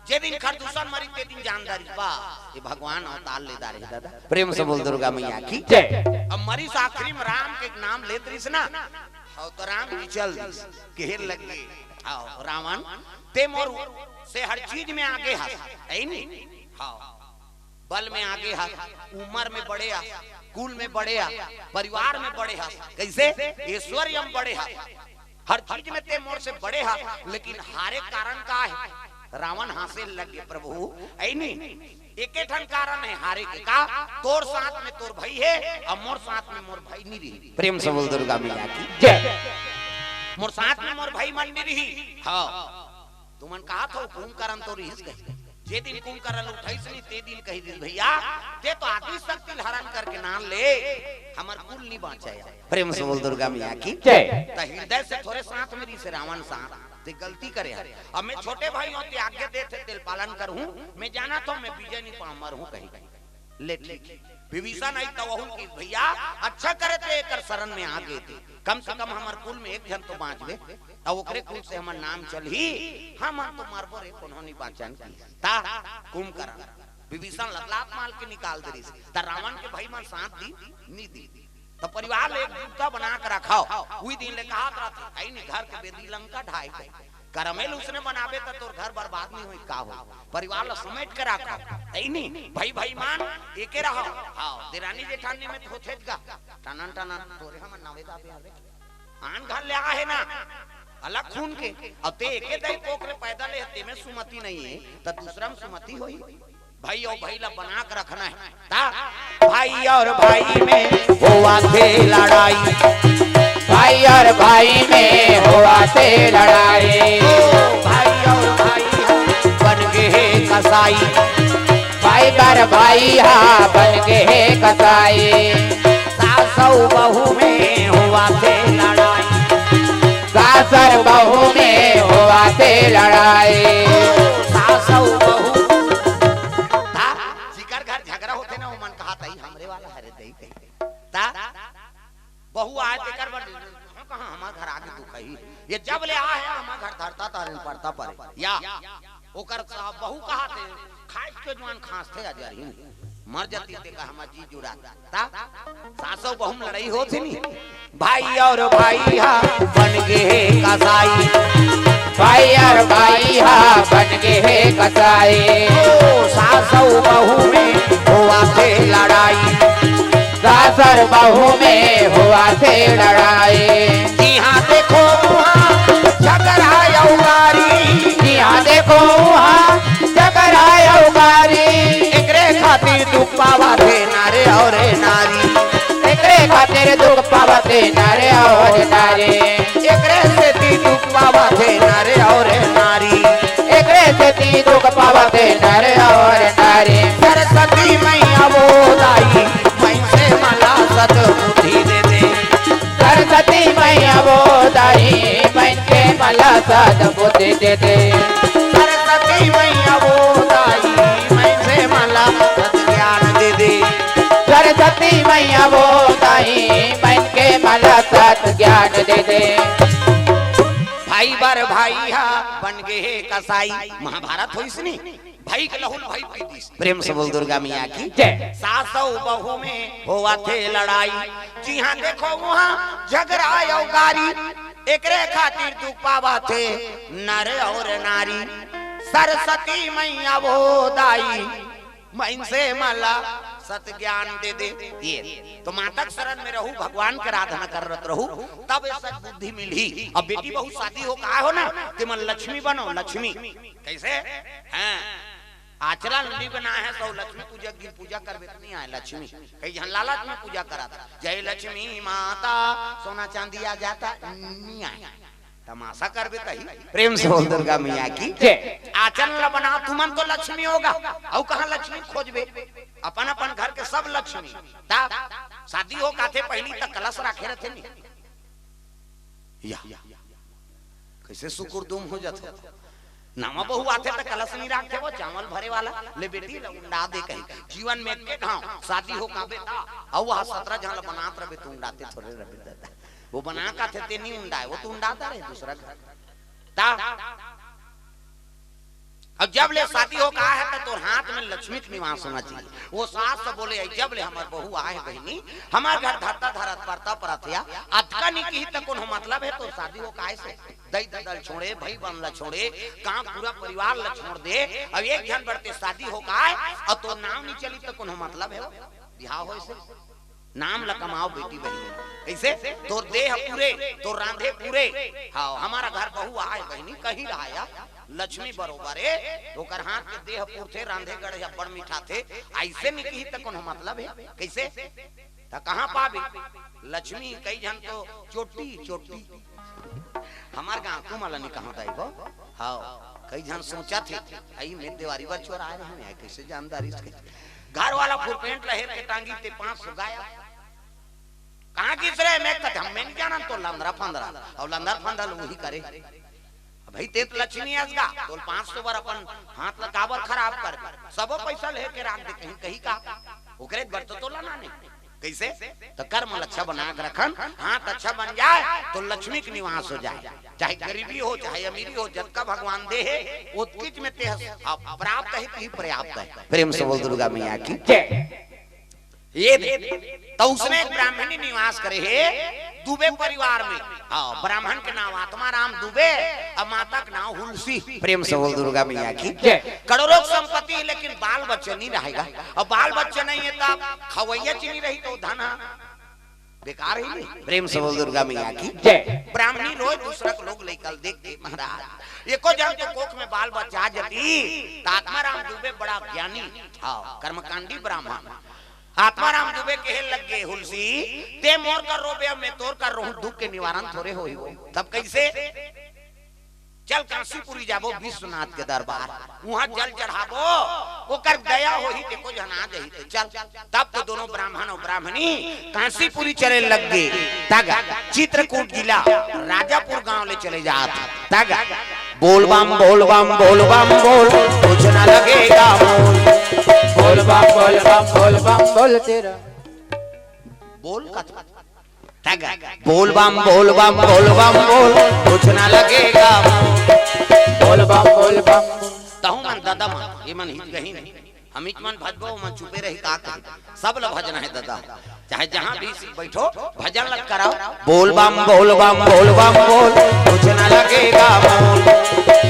जे दिन खरदूषण मरी ते दिन जान डारिस बा, ये भगवान अवतार ले डारे दादा। प्रेम से बोल दुर्गा मैया की जय। अब मरीस आखिरी में राम के नाम लेत रहिस ना, हाँ, तो राम जी चल दिस, कहे लगे, हाँ, रावण, ते मोर से हर चीज में आगे हस, है नी? हाँ, बल में आगे हस, उम्र में बड़े हस, कुल में बड़े हस, परिवार में बड़े हस, कैसे? ऐश्वर्य में बड़े हस, हर चीज में ते मोर से बड़े हस, लेकिन हारे कारण का है? रावण हांसे लग गए, प्रभु, है नी? एके ठन कारण है हारे के का, तोर साथ में तोर भाई है और मोर साथ में मोर भाई नहीं रही। प्रेम से बोल दुर्गा मैया की जय। मोर साथ में मोर भाई मन नहीं रही। हाँ, तुमन कहा था कुंभकर्ण तो रहिस कही, जे दिन कुंभकर्ण उठाइस नहीं ते दिन कही दिस भैया, ते तो आदि शक्ति हरण करके नाम ले, हमर कुल नहीं बाँचा यार। प्रेम से बोल दुर्गा मैया की जय। त हृदय से थोरे साथ में रहिस रावण साथ, ते गलती करे हस। अब मैं छोटे भाई हूँ, ते आज्ञा देथे, तेल पालन करहूँ। मैं जानत हूँ, मैं विजय नहीं पाऊँ, मरहूँ कहीं। ले ठीक। विभीषण आई तो वहू की भैया, अच्छा करे ते एकर शरण में आ गए थे, कम से कम हमर कुल में एक झन तो बाँचबे, अब ओकरे कुल से हमर नाम चलही, हम तो मरबो रे, कोनो नहीं बाँचन की। ता कुंभकर्ण विभीषण लतलात माल के निकाल दे रहिस, त रावण के भाई मन साथ दी, नी दी। त परिवार ले एकजुटता बना के रखाओ। उही दिन ले कहात रहथे, "ऐ नी घर के बेदी लंका ढाई दे।" करमेल उसने बनाबे त तोर घर बर्बाद नहीं होई का हो। परिवार ला समेट के रखाओ। ऐ नी भाई भाई मान एके रहो। हाँ, देरानी जेठानी में तो होथे गा। टनन टनन तोरे हमन नवे दाबे हवे। आन घर ले आ हे ना, अलग खून के। अब ते एके दई कोख ले पैदा ले, ते में सुमति नहीं है, त दूसरा में सुमति होई। भाई और भाई ला बना के रखना है। ता भाई और भाई में होवा थे लड़ाई, भाई और भाई में होवा थे लड़ाई। ओ भाई और भाई बन के है कसाई, भाई बर भाई हा बन के है कसाई। सासौ बहू में होवा थे लड़ाई, सासर बहू में होवा थे लड़ाई। सास अउ बहू। ता, जिकर घर झगरा होथे ना, ओमन कहा, "तई हमरे वाला हरे दई," कहिथे। ता, बहू आए तेकर बर, "कहाँ, कहाँ हमार घर आगे दुख है?" ये जब ले आए हे, हमार घर धरता तारे पड़ता परे। या, ओकर सा-, बहू कहा थे, "खाइस के जुआन खांसथे अजरही, मर जाती ते का हमार जी जुड़ा।" ता, सास अउ बहू म लड़ाई होथे नी, भाई अउ भाई हा बन गे हे कसाई। भाई अउ भाई हा बन गे हे कसाई। ओ, सास अउ बहू में होवथे लड़ाई। सास अउ बहू में होवथे लड़ाई। जिहाँ देखो उहाँ झगरा अउ गारी। जिहाँ देखो उहाँ झगरा अउ गारी। एकरे खातिर दुख पावथे नर अउ नारी। एकरे खातिर दुख पावथे नर अउ नारी। एकरे सेती दुख पावथे नर अउ नारी। एकरे सेती दुख पावथे नर अउ नारी। सरस्वती मैया वो दाई, मइनसे मन ला सद्बुद्धि दे दे। सरस्वती मैया वो दाई, मइनसे मन ला सद्बुद्धि दे दे। सरस्वती मैया वो दाई, मइनसे मन ला सत ज्ञान दे दे। सरस्वती मैया वो दाई, मइनसे मन ला सत ज्ञान दे दे। भाई बर भाई हा बन गे हे कसाई। महाभारत होइस नी, भाई के लहू ल भाई पी दिस। प्रेम से बोल दुर्गा मैया की जय। सास अउ बहू में होवथे लड़ाई, जिहाँ देखो उहाँ झगरा अउ गारी। एकरे खातिर दुख पावथे नर अउ नारी। सरस्वती मैया वो दाई, मइनसे मन ला सत ज्ञान दे दे। ये तो माता के शरण में रहू, भगवान के आराधना करत रहू, तब ये सद्बुद्धि मिलही। अब बेटी बहू शादी हो का हो ना, ते मन लक्ष्मी बनो, लक्ष्मी। कइसे? हाँ, आचरण नी बना हे, सो लक्ष्मी पूजा के दिन पूजा करबे त नी आय लक्ष्मी। कई झन लालच में पूजा करत, "जय लक्ष्मी माता, सोना चांदी आ जाता," नी आय। तमाशा करबे तही। प्रेम से बोल दुर्गा मैया की जय। आचरण ला बना, तुमन तो लक्ष्मी होगा, अउ कहाँ लक्ष्मी खोजबे? अपन अपन घर के सब लक्ष्मी। ता शादी हो काथे पहली तक कलश राखे रहथे नी। या, कइसे सुकुर दुम हो जाथे। नवा बहू आथे त कलश नी राखथे, वो चावल भरे वाला, "ले बेटी, ले उंडा दे," कही। जीवन में एके घांव शादी हो काबे ता, अउ वह सतरा झन ला बनात रहबे, त उंडाते थोरे रहबे दादा। वो बना काथे ते नी उंडाय, वो तो उंडाता रहे दूसरा घर। ता, अब जब ले शादी हो का हे, त तोर हाथ में लक्ष्मी के निवास होना चाहिए। वो सास से बोले, "जब ले हमर बहू आए बहिनी, हमर घर धरता धरत परता परत या, अतका नी किही त कोनो मतलब हे तोर शादी हो का हे से? दई ददा ल छोड़े, भई बन ल छोड़े, गांव पूरा परिवार ल छोड़ दे, अब एक झन बर ते शादी हो का हे, अउ तोर नाम नी चली त कोनो मतलब हे वो? बिहाव होय से?" नाम ल कमाव बेटी बहिनी। कइसे? तोर देह पूरे, तोर रांधे पूरे। हाँ, हमर घर बहू आय बहिनी, कहीं रहा या, लक्ष्मी बरोबर हे, ओकर हाथ के देह पूरथे, रांधे गढ़े अब्बड़ मिठाथे, अइसे नी किही त कोनो मतलब हे। कइसे? त कहाँ पाबे? लक्ष्मी कई झन तो चोटी, चोटी। हमर गांव तुमन ला नी कहंव दाई वो। हाँ, कई झन सोचथे, "अई में देवारी बर चोराय रहे हंव, कइसे जानदारी से?" घर वाला फुल पेंट ल हेर के टांगी ते पांच सौ गायब। कहाँ गिस रे? में कथे, "हम्मे नी जानन, तो लंदरा फंदरा, अउ लंदर फंदर उही करे।" अब भाई, ते त लक्ष्मी अस गा, तोल पांच सौ बर अपन हाथ ल काबर खराब करबे? सबो पइसा ल हेर के राख दे, कहीं, कहीं का? ओकरे बर तो तोला ना नहीं। कइसे? त कर्म ल अच्छा बना के रखन, हाथ अच्छा बन जाय, त लक्ष्मी के निवास हो जाय। चाहे गरीबी हो, चाहे अमीरी हो, जतका भगवान दे हे, ओतकीच में ते ह-, आ, प्राप्त हे, तिही पर्याप्त हे। प्रेम से बोल दुर्गा मैया की जय। ये दे। त उसने एक ब्राह्मणी निवास करे हे, दुबे परिवार में। हाँ, ब्राह्मण के नाम आत्माराम दुबे, अउ माता के नाम हुलसी। प्रेम से बोल दुर्गा मैया की जय। करोड़ों संपत्ति हे, लेकिन बाल बच्चा नी रहे गा। अउ बाल बच्चा नहीं हे, त खवइया च नी रही, त धन ह बेकार ही नहीं। प्रेम से बोल दुर्गा मैया की जय। ब्राह्मणी रोज दूसरा के लोग लइका ल देख के, "महाराज, एको झन के कोख में बाल बच्चा आ जती, त आत्माराम दुबे बड़ा ज्ञानी, हाँ, कर्मकांडी ब्राह्मण।" आत्माराम दुबे कहे लग गे, "हुलसी, ते मोर कर रोबे, अउ में तोर कर रोहूं, दुख के निवारण थोरे होही वो।" तब कइसे? चल कांसीपुरी जाबो, विश्वनाथ के दरबार, उहां जल चढ़ाबो, ओकर दया होही, ते एको झन आ जही, ते चल। तब तो दोनों ब्राह्मण अउ ब्राह्मणी कांसीपुरी चले लग गे। तग चित्रकूट जिला राजापुर गांव ले चले जात। तग बोल बम बोल बम बोल बम बोल, कुछ न लगेगा मोल। बोल बम बोल बम बोल बम बोल तेरा। बोल कत तग। बोल बम बोल बम बोल बम बोल, कुछ न लगेगा मोल। बोल बम बोल बम। तहु मन दादा मन, ये मन हित गही नहीं। हमीच मन भजबो, मन चुपे रही का कही। सब ल भजना है दादा, चाहे जहाँ भी बैठो, भजन लग कराओ। बोल बम बोल बम बोल बम बोल, कुछ न लगेगा मोल।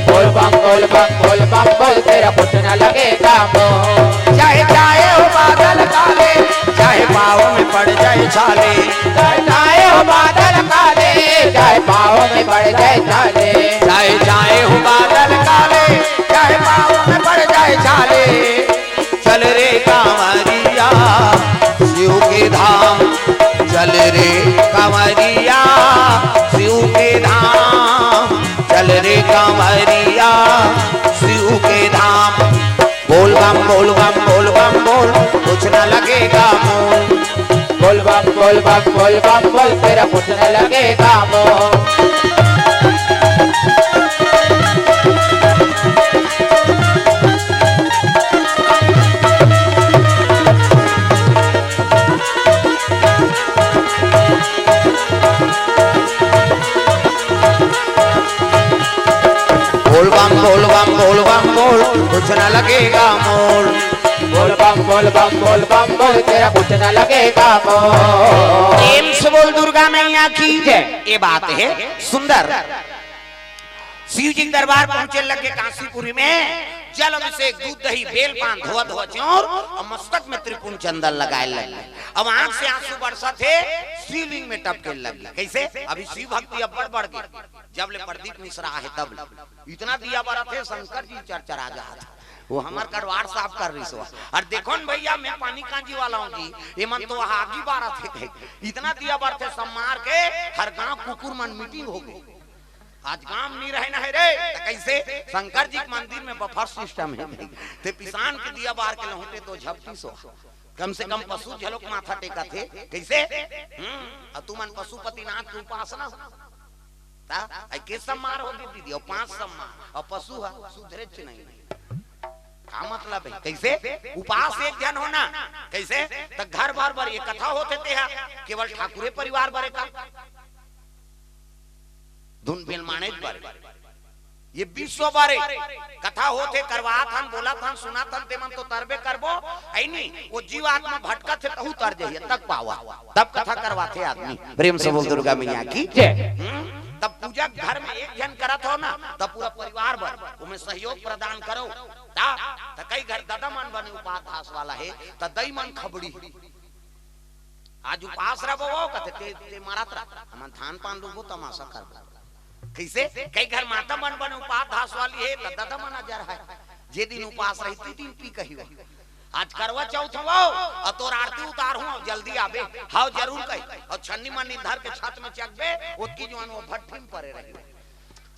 बोल बम बोल बम बोल बम बोल, तेरा कुछ न लगेगा मोल। चाहे चाहे हो बादल काले, चाहे पाँव में पड़ जाए छाले। चाहे चाहे हो बादल काले, चाहे पाँव में पड़ जाए छाले। चाहे चाहे हो बादल काले, चाहे पाँव में पड़ जाए छाले। चल रे कांवरिया शिव के धाम, चल रे कांवरिया शिव के धाम, चल रे कांवरिया शिव के धाम। बोल बम बोल बम बोल बम बोल, कुछ ना लगेगा मोल। बोल बम बोल बम बोल बम बोल, तेरा कुछ ना लगेगा मोल। बोल बम बोल बम बोल बम बोल, कुछ ना लगेगा मोल। बोल बम बोल बम बोल बम बोल, तेरा कुछ ना लगेगा मोल। प्रेम से बोल दुर्गा मैया की जय। ये बात है सुंदर। शिव जी के दरबार पहुंचे लगे कांसीपुरी में, जल अभिषेक, दूध दही, बेल पान, धोआ धोआ च्योर और मस्तक में त्रिपुंड चंदन लगाए लगे। अब आंख से आंसू बरसत हे, शिवलिंग में टपके लगे। कैसे? अभी शिव भक्ति अब्बड़ बढ़ गई। जब ले प्रदीप मिश्रा आहे तब ले इतना दिया बरत हे, शंकर जी चरचरा जात हे। वो हमर कटवार साफ कर रही सो। और देखो न भैया, मैं पानी कांजी वाला हूँ जी, ये मन तो वहाँ आगी बारत हे कहे। इतना दिया बरत हे, सब मार के हर गांव कुकुर मन मीटिंग हो गई। आज गांव नहीं रहे ना है रे, तो कैसे? शंकर जी के मंदिर में बफर सिस्टम है भाई। ते पिसान के दिया बार के लहुटे तो झपटी सो। कम से कम पशु झलोक माथा टेका थे। कैसे? हम्म, और तुमन पशुपतिनाथ के उपासना। ता, आई के सम्मार हो गई दीदी, और पांच सम्मार, और पशु है, सुधरे च नहीं। का मतलब है? कैसे? उपास एक जन होना, कैसे? तो घर भर बर ये कथा होथे ते हा, केवल ठाकुरे परिवार बरे का? धुन बेल माने बर। ये विश्व बारे कथा होथे, करवात हन, बोलत हन, सुनत हन, तेमन तो तरबे करबो, है नी? वो जीव आत्मा भटकत हे, तहू तर जइए, तब पावा, तब कथा करवाथे आदमी। प्रेम से बोल दुर्गा मैया की जय। हम्म? तब पूजा घर में एक जन करत हो ना, तब पूरा परिवार बर ओमे सहयोग प्रदान करो। ता, त कई घर ददा मन बने उपास धास वाला हे, त दई मन खबड़ी। आज उपास रहो वो, कथे, "ते, ते मरत रह, हमन धान पान लूबो, तमाशा करबो।" कैसे? कई घर माता मन बने उपास धास वाली हे, त ददा मन अजर है। जे दिन उपास रही, ती दिन पी कही हो। आज करवा चौथ हो, और तोर आरती उतार हूँ, जल्दी आबे। हाव जरूर कही। और छन्नी मन्नी धर के छत में चकबे, ओतकी जुआन वो भट्ठी में परे रही।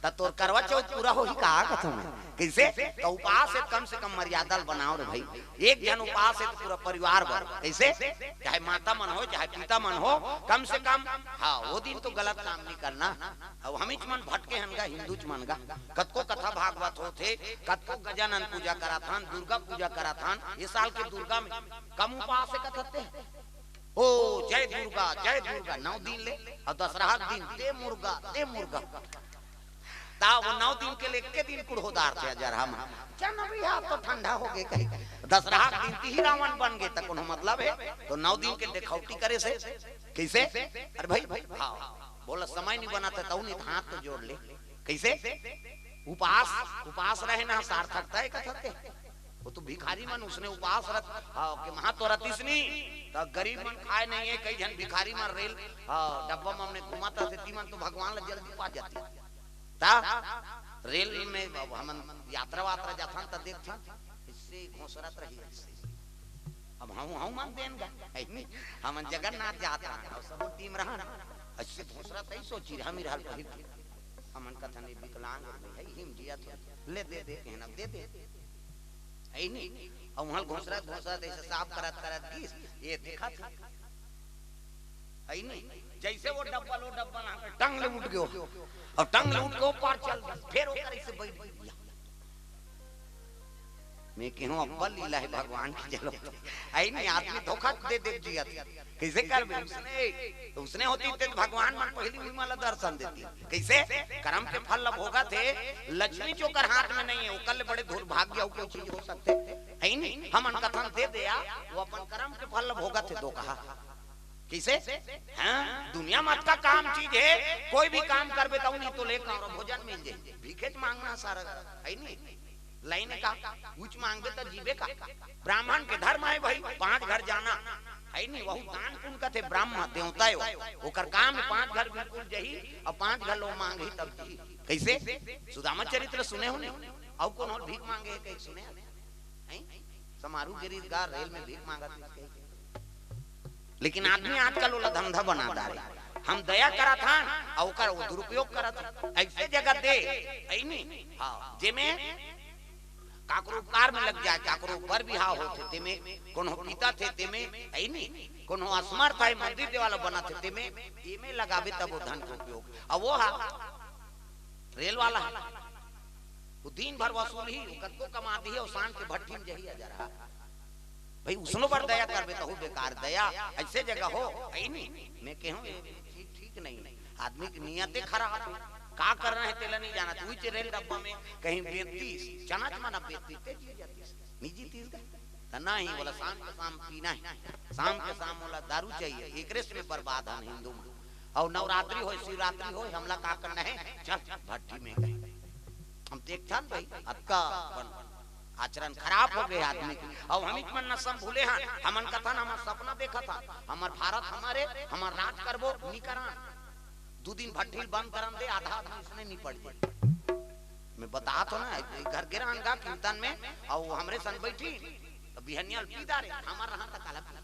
त तोर करवा चौथ पूरा होही का कथों में? कैसे? त उपास हे, कम से कम मर्यादा ल बनाओ रे भाई। एक जन उपास हे त पूरा परिवार बर। कैसे? चाहे माता मन हो, चाहे पिता मन हो, कम से कम, हाँ, वो दिन तो गलत काम नहीं करना। अब हमीच मन भटके हन गा, हिंदूच मन गा। कतको कथा भागवत होथे, कतको गजानन पूजा कराथन, दुर्गा पूजा कराथन। ये साल के दुर्गा में कम उपास हे कथते। ओ, जय दुर्गा, जय दुर्गा, नौ दिन ले, और दशहरा के दिन, दे मुर्गा, दे मुर्गा। ता वो नौ दिन के ले के दिन कुड़होदार थे अजर हम। चन अभी हाथ तो ठंडा हो गए कहीं। दशहरा के दिन तिही रावण बन गए, त कोनो मतलब है? तो नौ दिन के देखौटी करे से, कैसे? अरे भाई, भाई, हाँ, बोला समय नहीं बना था, तऊ नहीं हाथ तो जोड़ ले। कैसे? उपास, उपास रहे ना सार्थकता है कथते। वो तो भिखारी मन उसने उपास रख, हाँ, के महा तो रतिस नी, त गरीब मन खाए नहीं है, कई जन भिखारी मन रेल, हाँ, डब्बा में हमने घुमाता थे, ती मन तो भगवान ला जल्दी पा जाती। ता रेल में अब हमन यात्रा वात्रा जाथन त देखथन, इससे घोसरत रही, इससे। अब हम, हम मन देन गा, है नी? हमन जगन्नाथ जात रहन, और सब टीम रहन, ऐसे घोसरत ही सोची रहा, हम रहल पहिर के। हमन कथन, "ये विकलांग है, हिम जिया तो ले दे दे, कहना दे दे।" है नी? और वहाँ घोसरा, घोसरा ऐसे साफ करत, करत गीस, ये देखा था। है नहीं? जैसे वो डब्बा लो, डब्बा ना कर, टंग ले उठ गयो। और टंग ले उठ के वो पार चल, फिर वो करे से बैठ गया। मैं कहूँ, अब्बल लीला है भगवान की, चलो। आई नहीं, आदमी धोखा दे दे जिया। कैसे कर भी उसने, तो उसने होती ते भगवान मन पहली हुई माला दर्शन देती। कैसे? कर्म के फल ला भोगथे, लक्ष्मी जो कर हाथ में नहीं है, वो कल बड़े दुर्भाग्य हो कोई चीज हो सकते। है नहीं? हमन कथन दे दे या, वो अपन कर्म के फल ला भोगथे, दो कहा। कैसे? हाँ, दुनिया में अतका काम चीज है, कोई भी काम करबे तो नहीं तो ले काम भोजन मिल जाए, भीखे च मांगना सारा, है नहीं? लाइन का, कुछ मांगबे तो जीबे का। ब्राह्मण के धर्म है भाई, पांच घर जाना, है नहीं? वहू दान पुण्य कथे, ब्राह्मण देवता है वो। ओकर काम है पांच घर बिल्कुल जही, और पांच घर लोग मांगही तब जी। कैसे? सुदामा चरित्र सुने हो नहीं? और कौन और भीख मांगे है, कहीं सुने हैं? समारू गिरीश गा रेल में भीख मांगत है कहीं। लेकिन आदमी आजकल ओला धंधा बना डारे। हम दया करत हन, अउ ओकर वो दुरुपयोग करत हन। ऐसे जगह दे, ऐनी, हाँ, जेमे काकरो उपकार में लग जाए, काकरो बर बिहाव होथे, तेमे कोनो पिता थे, तेमे, ऐनी, कोनो असमर्थ है, मंदिर देवाला बना थे, तेमे, एमे लगाबे तब वो धन के उपयोग। अब वो हा, रेल वाला है, वो दिन भर वसूल ही, वो कतको कमा दी है, वो शान के भट्ठी में जही अजर हा। भाई, उसनो पर दया करबे तहू बेकार दया, ऐसे जगह हो, है नहीं। मैं कहूँ, ये चीज ठीक नहीं है। आदमी की नीयतें खराब है। का कर रहे हैं, तेला नहीं जाना। तू ही रेल डब्बा में कहीं बेचतीस, चना चमना बेचतीस, ते जी जातीस, नहीं जीतीस का? तो नहीं, बोला, शाम के शाम पीना है, शाम के शाम बोला, दारू चाहिए, एक रेस में बर्बाद है हिंदू में। और नवरात्रि होय, शिवरात्रि होय, हमला का करना है, चल भट्ठी में गए। हम देखथन भाई, अतका अपन आचरण खराब हो गए आदमी के। अब हम इतना नशा में भूले हन, हमन कथन हमर सपना देखत हन, हमर भारत हमारे, हमर राज करबो, नी करन। दू दिन भट्ठील बंद करन दे, आधा आदमी इसने निपट जाए। मैं बतात हों ना, एक घर गे रहन गा कीर्तन में, और हमरे संग बैठी, तो बिहनिया ल पी डारे, हमर रहन त काला पी।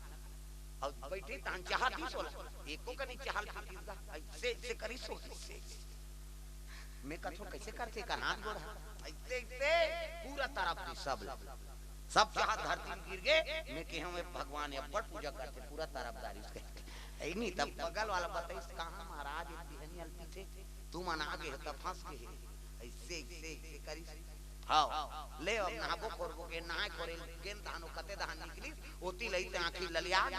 और बैठी तहन चाहा दीस ओला, एको कनी चाहा ल पी दीस गा, ऐसे, ऐसे करी सो, ऐसे, ऐसे। मैं कथों, "कैसे करथे?" कर हाथ गोड़ हा। ऐसे, ऐसे पूरा तरफ दी सब ला। सब चाहा धरती में गिर गए। मैं कहे, "हमें भगवान अब्बड़ पूजा करथे, पूरा तरफ दारी उसके।" ऐ नहीं, तब बगल वाला बताइस, "कहाँ महाराज, एक बिहनिया ल पीथे, तुमन आ गए हो, तब फंस गए हो।" ऐसे, ऐसे, ऐसे करिस। हाँ, ले अब नहाबो खोरबो के, नहाए खोरे गेन धानो कते धान निकलिस, ओती लई ते आँखी ललिया गे।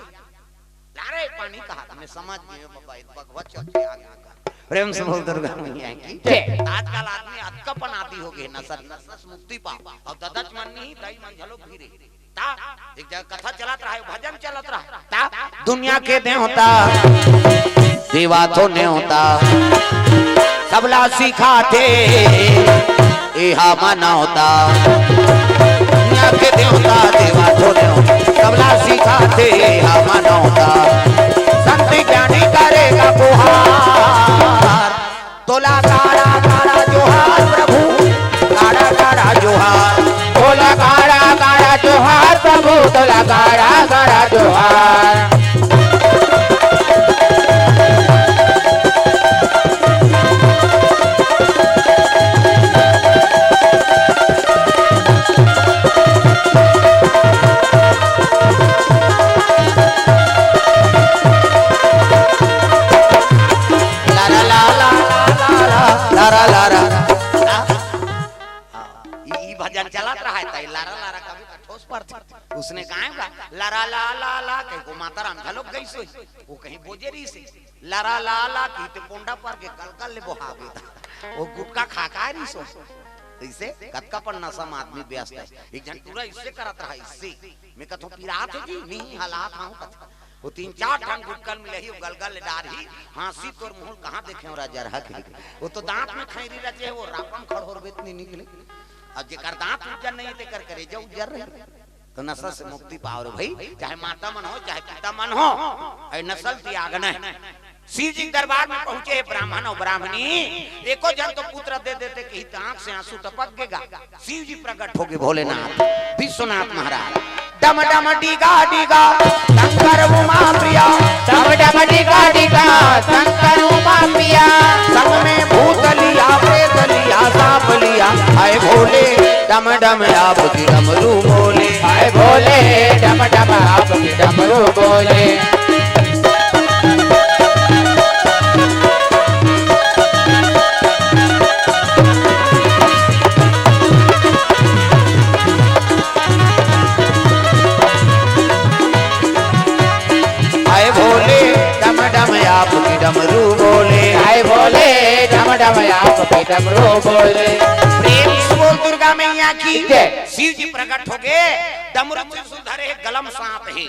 ला रे पानी कहा, हमने समझ गए बाबा, ये भगवत चौथे आ गए का। प्रेम से बोल दुर्गा मैया की जय। आजकल आदमी अतका पन आदी हो गए, नशा, नशा से मुक्ति पाओ। और ददच मन नहीं, दाई मन झलो भी रे। ता, एक जगह कथा चलत रहा है, भजन चलत रहा है। ता, दुनिया के देवता, देवा तो नेवता, सबला सिखाथे, एहा मनौता। दुनिया के देवता, देवा तो नेवता, सबला सिखाथे, एहा मनौता। संत ज्ञानी करेगा गुहार, तोला काड़ा काड़ा जोहार प्रभु, काड़ा काड़ा जोहार। तोला काड़ा काड़ा जोहार प्रभु, तोला काड़ा काड़ा जोहार। लारा ला ला ला ला ला, लारा लारा। हाँ, ई, ई भजन चलत रहा है, तई लारा लारा कभी तो ठोस पड़थे। उसने कहा है, लारा ला ला ला, कहीं को माता राम झलोक गई सोई, वो कहीं बोजे रही से, लारा ला ला, की ते पोंडा पर के गलगल ले बोहा गई था। वो गुटखा खा खा रही सो। इसे कतका पन नशा में आदमी व्यस्त है। एक जन टूरा इससे करत रहा, इससे। मैं कथों, "पिरात है जी?" "नहीं, हलात हूँ," कथों। वो तीन चार ठन गुटकल मिले ही, वो गलगल ले डार ही, हाँसी तोर मुँह कहाँ देखे हो राजा रहा के। वो तो दांत में खैरी रचे है, वो रापम खड़होर बेत नहीं निकले। अब जेकर दांत उज्जर नहीं है, तेकर करेजा उज्जर रहे। तो नशा से मुक्ति पाओ रे भाई, चाहे माता मन हो, चाहे पिता मन हो, अरे नशा ल त्यागना है। शिव जी के दरबार में पहुंचे हैं ब्राह्मण और ब्राह्मणी, एको जन तो पुत्र दे देते, कहीं तो आंख से आंसू टपक गेगा। शिव जी प्रकट हो गए, भोलेनाथ, विश्वनाथ महाराज। डम डम डीगा डीगा शंकर उमा प्रिया, डम डम डीगा डीगा शंकर उमा प्रिया। संग में भूत लिया, प्रेत लिया, सांप लिया, हाय भोले, डम डम आपकी डमरू बोले। हाय भोले, डम डम आपकी डमरू बोले। डमरू बोले। प्रेम से बोल दुर्गा मैया की जय। शिव जी प्रकट हो गए, डमरू त्रिशूल धरे हे, गलम सांप हे।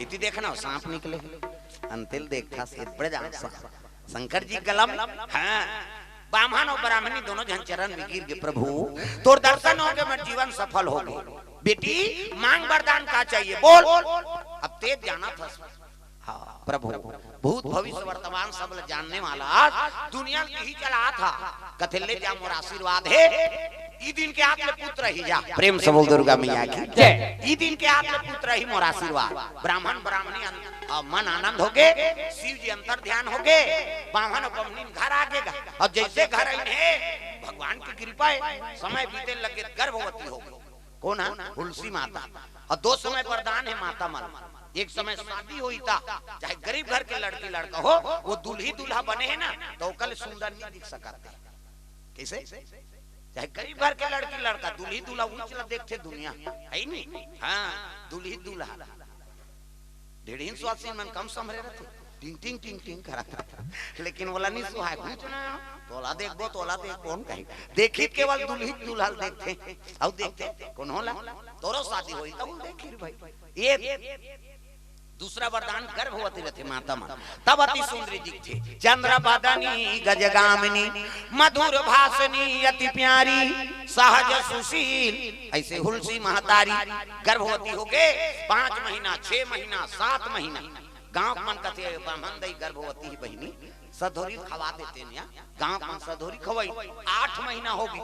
इति देखना, सांप निकले। अंतिल देखा से बड़े जान सांप। शंकर जी गलम, हाँ। बाम्हन अउ ब्राह्मणी दोनों झन चरण में गिर गए, "प्रभु, तोर दर्शन होगे, मोर जीवन सफल होगे। बेटी, मांग वरदान का चाहिए, बोल।" अब तें जानत हस। हाँ, प्रभु, भूत, भविष्य, वर्तमान सब ल जानने वाला, दुनिया में ही चला था। कथे, "ले जा, मोर आशीर्वाद हे, ई दिन के आत ले पुत्र ही जा।" प्रेम से बोल दुर्गा मैया की जय। "ई दिन के आत ले पुत्र ही मोर आशीर्वाद।" ब्राह्मण, ब्राह्मणी अन-, अ, मन आनंद होगे, शिव जी अंतर ध्यान होगे, बाम्हन अउ बम्हनीन घर आगे गा। अउ जैसे घर आइन हे, भगवान की कृपा हे, समय बीते लगे, गर्भवती होगे। कोन हा? हुलसी माता। अउ दो समय वरदान हे माता मन। एक समय शादी होई ता, चाहे गरीब घर के लड़की लड़का हो, वो दुल्ही दुल्हा बने हे ना, त ओकर ले सुंदर नहीं दिख सकत हे। कइसे? चाहे गरीब घर के लड़की लड़का, दुल्ही दुल्हा ऊंच ला देखथे दुनिया, हे नी? हाँ, दुल्ही दुल्हा। ढेड़हीन सुवासिन मन कम संभरे रथे, टिंग टिंग टिंग टिंग करत रथे। लेकिन ओला नी सुहाय, कुछ ना, तोला देखबो, तोला देख, कोन कही? देखी केवल दुल्ही दुल्हा ल देखथे, अउ देखथे, कोन होला? तोरो शादी होई, तब देखी रे भाई। ये दूसरा वरदान, गर्भवती रथे माता मन, तब अति सुंदरी दिखथे। चंद्र बदनी गजगामिनी मधुर भाषिणी अति प्यारी सहज सुशील। ऐसे हुलसी महतारी गर्भवती होगे, पांच महीना, छह महीना, सात महीना, गांव के मन कथे, "ब्राह्मण दई गर्भवती ही बहिनी, सधोरी खवा देते निया।" गांव के मन सधोरी खवाई, आठ महीना होगे,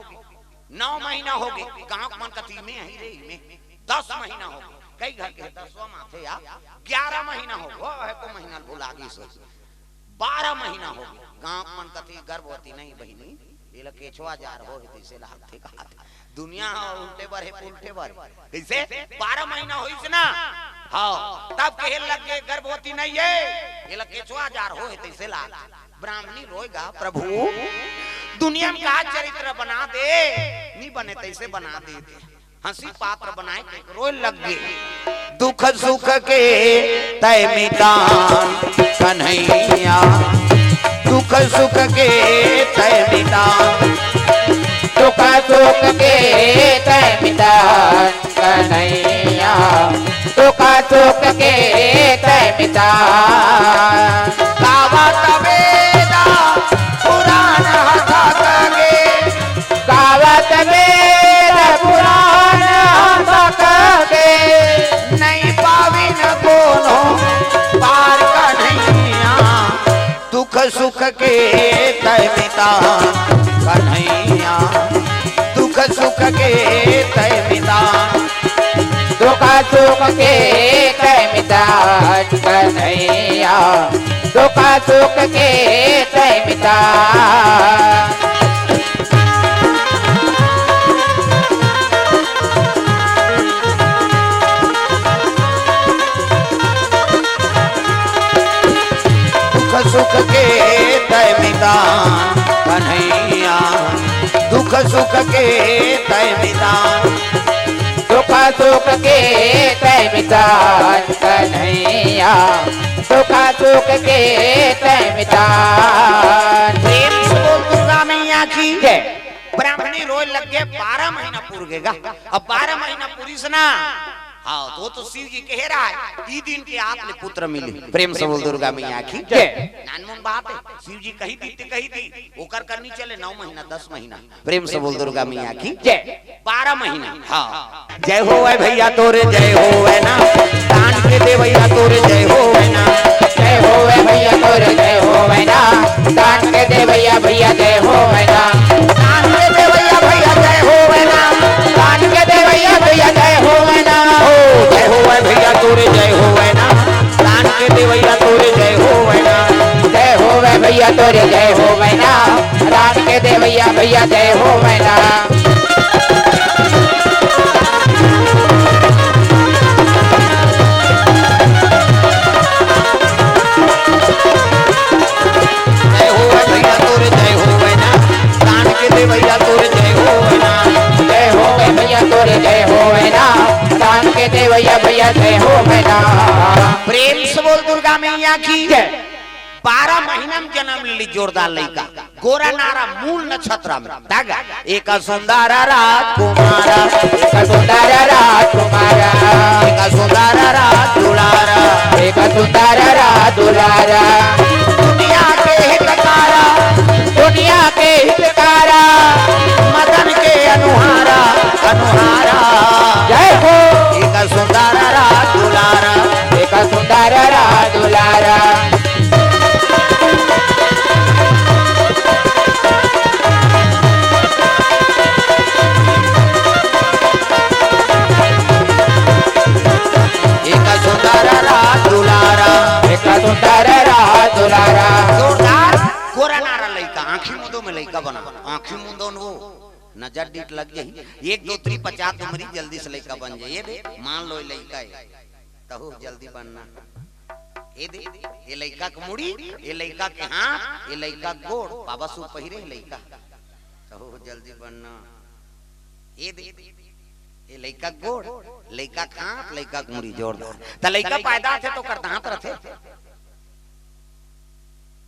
नौ महीना होगे, गांव के मन कथे, "इमे अही रे, इमे।" दस महीना होगे, कई घर के दसवां माथे या ग्यारह महीना होगे, वो हे को महीना भुला गिस। बारह महीना होगे, गांव के मन कथे, "गर्भवती नहीं बहिनी, एला केचवा जार हो हे, तइसे लागथे," कहा। दुनिया ह उल्टे बर हे, उल्टे बर। कइसे? बारह महीना होइस ना? हाँ, तब कहे लग गे, "गर्भवती नहीं हे, एला केचवा जार हो हे, तइसे लाग।" ब्राह्मणी रोएगा, "प्रभु, दुनिया में का चरित्र बना दे, नी बने तइसे बना दे।" हंसी पात्र बनाए के रोए लग गे। दुख सुख के तय मितान कन्हैया, दुख सुख के तय मितान, दुख सुख के तय मितान कन्हैया, दुख सुख के तय मितान। गावत वेद पुराण हंसत गे, गावत वेद पुराण हंसत गे, नहीं पाविन कोनो पार कन्हैया। दुख सुख के तय मितान कन्हैया, दुख सुख के तय मितान। दुख सुख के तय मितान कन्हैया, दुख सुख के तय मितान। दुख सुख के तय मितान कन्हैया, दुख सुख के तय मितान। दुख सुख के तय मितान कन्हैया, दुख सुख के तय मितान। प्रेम से बोल दुर्गा मैया की जय। ब्राह्मणी रोए लग गे, बारह महीना पुर गेगा। अब बारह महीना पुरिस ना, हाँ, तो, तो शिव जी कहे रहा है, "ई दिन के आत ले पुत्र मिली।" प्रेम से बोल दुर्गा मैया की जय। नानमुन बात है, शिव जी कही दी ते कही दी, ओकर करनी चले नौ महीना, दस महीना। प्रेम से बोल दुर्गा मैया की जय। बारह महीना, हाँ। जय होवै भैया तोरे जय होवै ना, दान के देवैया तोरे जय होवै ना। जय होवै भैया तोरे जय होवै ना, दान के देवैया भैया जय होवै ना। दान के देवैया भैया जय होवै ना, दान के देवैया भैया जय होवै ना। ओ जय होवै भैया तोरे जय होवै ना, दान के देवैया तोरे जय होवै ना। जय होवै भैया तोरे जय होवै ना, दान के देवैया भैया जय होवै ना। जय होवै भैया तोरे जय होवै ना, दान के देवैया तोरे जय होवै ना। जय होवै भैया तोरे जय होवै ना, दान के देवैया भैया जय होवै ना। प्रेम से बोल दुर्गा मैया की जय। बारह महीना में जन्म ले ली जोरदार लइका, गोरा नारा मूल नक्षत्र में। दागा, एक सुंदर राजकुमार, एक सुंदर राजकुमार, एक सुंदर राज दुलार, एक सुंदर राज दुलार। दुनिया के हितकार, दुनिया के हितकार, मदन के अनुहारा, अनुहारा। जय हो। एक सुंदर राज दुलार, एक सुंदर राज दुलार। एक सुंदर राज दुलारा, एक सुंदर राज दुलारा। जोरदार गोरा नारा लइका, आँखी मूंदो में लइका बना, आँखी मूंदो न वो, नजर डीठ लग जाही। एक दो तीन पचास उमरी, जल्दी से लइका बन जाही। ये दे, मान लो ये लइका है, तहु जल्दी बनना। ये दे, ये लइका के मुड़ी, ये लइका के हाथ, ये लइका के गोड़, बाबा सू पहिरे लइका, तहु जल्दी बनना। ये दे, ये लइका के गोड़, लइका के हाथ, लइका के मुड़ी जोरदार। त लइका पैदा होथे त ओकर दांत रथे,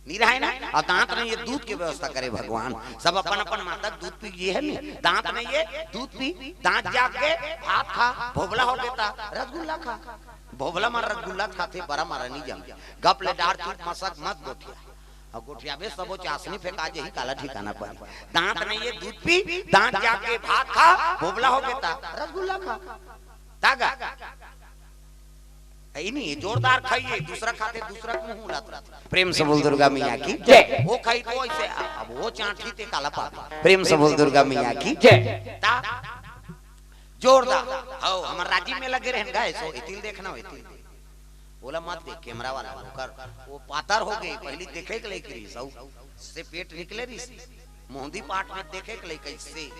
नी रहय ना? अउ दांत नहीं, ये दूध के व्यवस्था करे भगवान। सब अपन अपन माता के दूध पी, ये है नी? दांत नहीं, ये दूध पी, दांत जाग के भात खा, भोभला हो गे त रसगुल्ला खा। भोभला म रसगुल्ला खाथे, बरा म नी जाम। गप ले डार चुप मसक मत गोठिया। अउ गोठियाबे सबो चासनी फेंका जही, काला ठिकाना पर। दांत नहीं, ये दूध पी, दांत जाग के भात खा, भोभला हो गे त रसगुल्ला खा। तागा। ई नहीं, जोरदार खाइए, दूसरा खाथे, दूसरा के मुंह उलात रहत। प्रेम से बोल दुर्गा मैया की जय। वो खाई तो ऐसे, अब वो चांटी ते काला पावे। प्रेम से बोल दुर्गा मैया की जय। ता जोरदार। हौ, हमर राजीव में लगे रहन गा, ऐसो एतिल देखना हो, एतिल। बोला मत देख, कैमरा वाला, ओकर, वो पातर हो गई, पहली देखे के लइक रही, सौ से पेट निकले रही, मोहंदी पाट में देखे के लइक कैसे,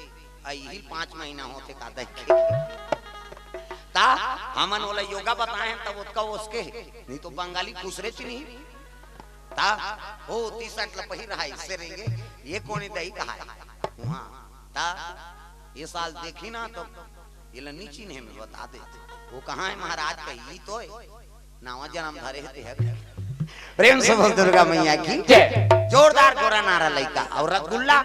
आ यही पाँच महीना होथे का देखे। ता हमन ओला योगा बताए हैं, तब ओतका ओसके हे, नहीं तो बंगाली खुसरे च नहीं। ता ओ टी शर्ट ला पहिर रहा है, इससे रहेंगे, ये कोने दही कहा है वहाँ। ता ये साल देखी ना तो ये ला नी चिन्हे में बता दे, वो कहाँ है महाराज का, ई तो है। नावा जन्म धरे हे तेहर। प्रेम से बोल दुर्गा मैया की जय। जोरदार गोरा नारा लइका अउ रसगुल्ला।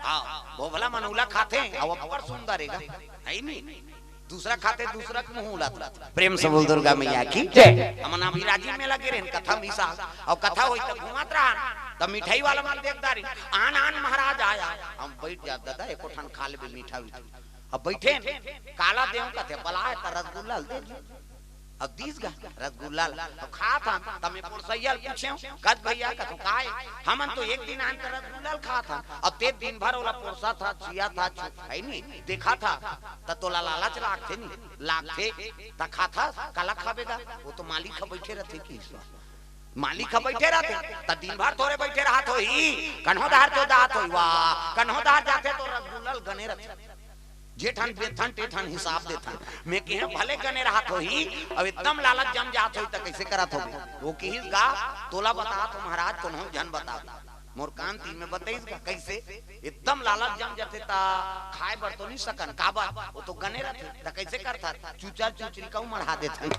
हाँ, भोभला मन उला खाथे, अउ अब्बड़ सुंदर हे गा, है नी? दूसरा खाथे, दूसरा के मुंह उलात रहत। प्रेम से बोल दुर्गा मैया की जय। हमन अभी राजीव में लगे रहन, कथा मिसा, अउ कथा होई त घुमात रहन, त मिठाई वाला मन देख डारिन, आन आन महाराज आया। हम बैठ जात, दादा एको ठन खा लेबे मीठा उठा। अब बैठे न, काला देव कथे, बलाए त रसगुल्ला ल दे। अब दीस गा रसगुल्ला ल, अब खात हन, त मैं पोरसैया ल पूछेंव, कत भैया कथों काय, हमन तो एक दिन आन त रसगुल्ला ल खात हन, अब ते दिन भर ओला पोरसत हस, चियत हस, छु-, है नी, देखत हस, त तोला लालच लागथे नी, लागथे, त खाथस, काला खाबे गा, वो तो मालिक ह बइठे रथे कि मालिक ह बइठे रथे, त दिन भर थोरे बइठे रहत होही, कन्हो डहर तो जात होही, वाह, कन्हो डहर जाथे तो रसगुल्ला ल गने रथे। जे ठन बेचथन, ते ठन हिसाब देथन। मैं किहेंव भले गने रहत होही, अब एकदम लालच जम जात होही, त कइसे करत होबे? वो किहिस गा, तोला बतात हों महाराज, कोनो झन बतात। मोर कान तीर में बतइस गा, कइसे? एकदम लालच जम जाथे, त खाए बर तो नी सकन, काबर? वो तो गने रथे, त कइसे करथस? चुचर चुचरी कहूँ मढ़ा देथन।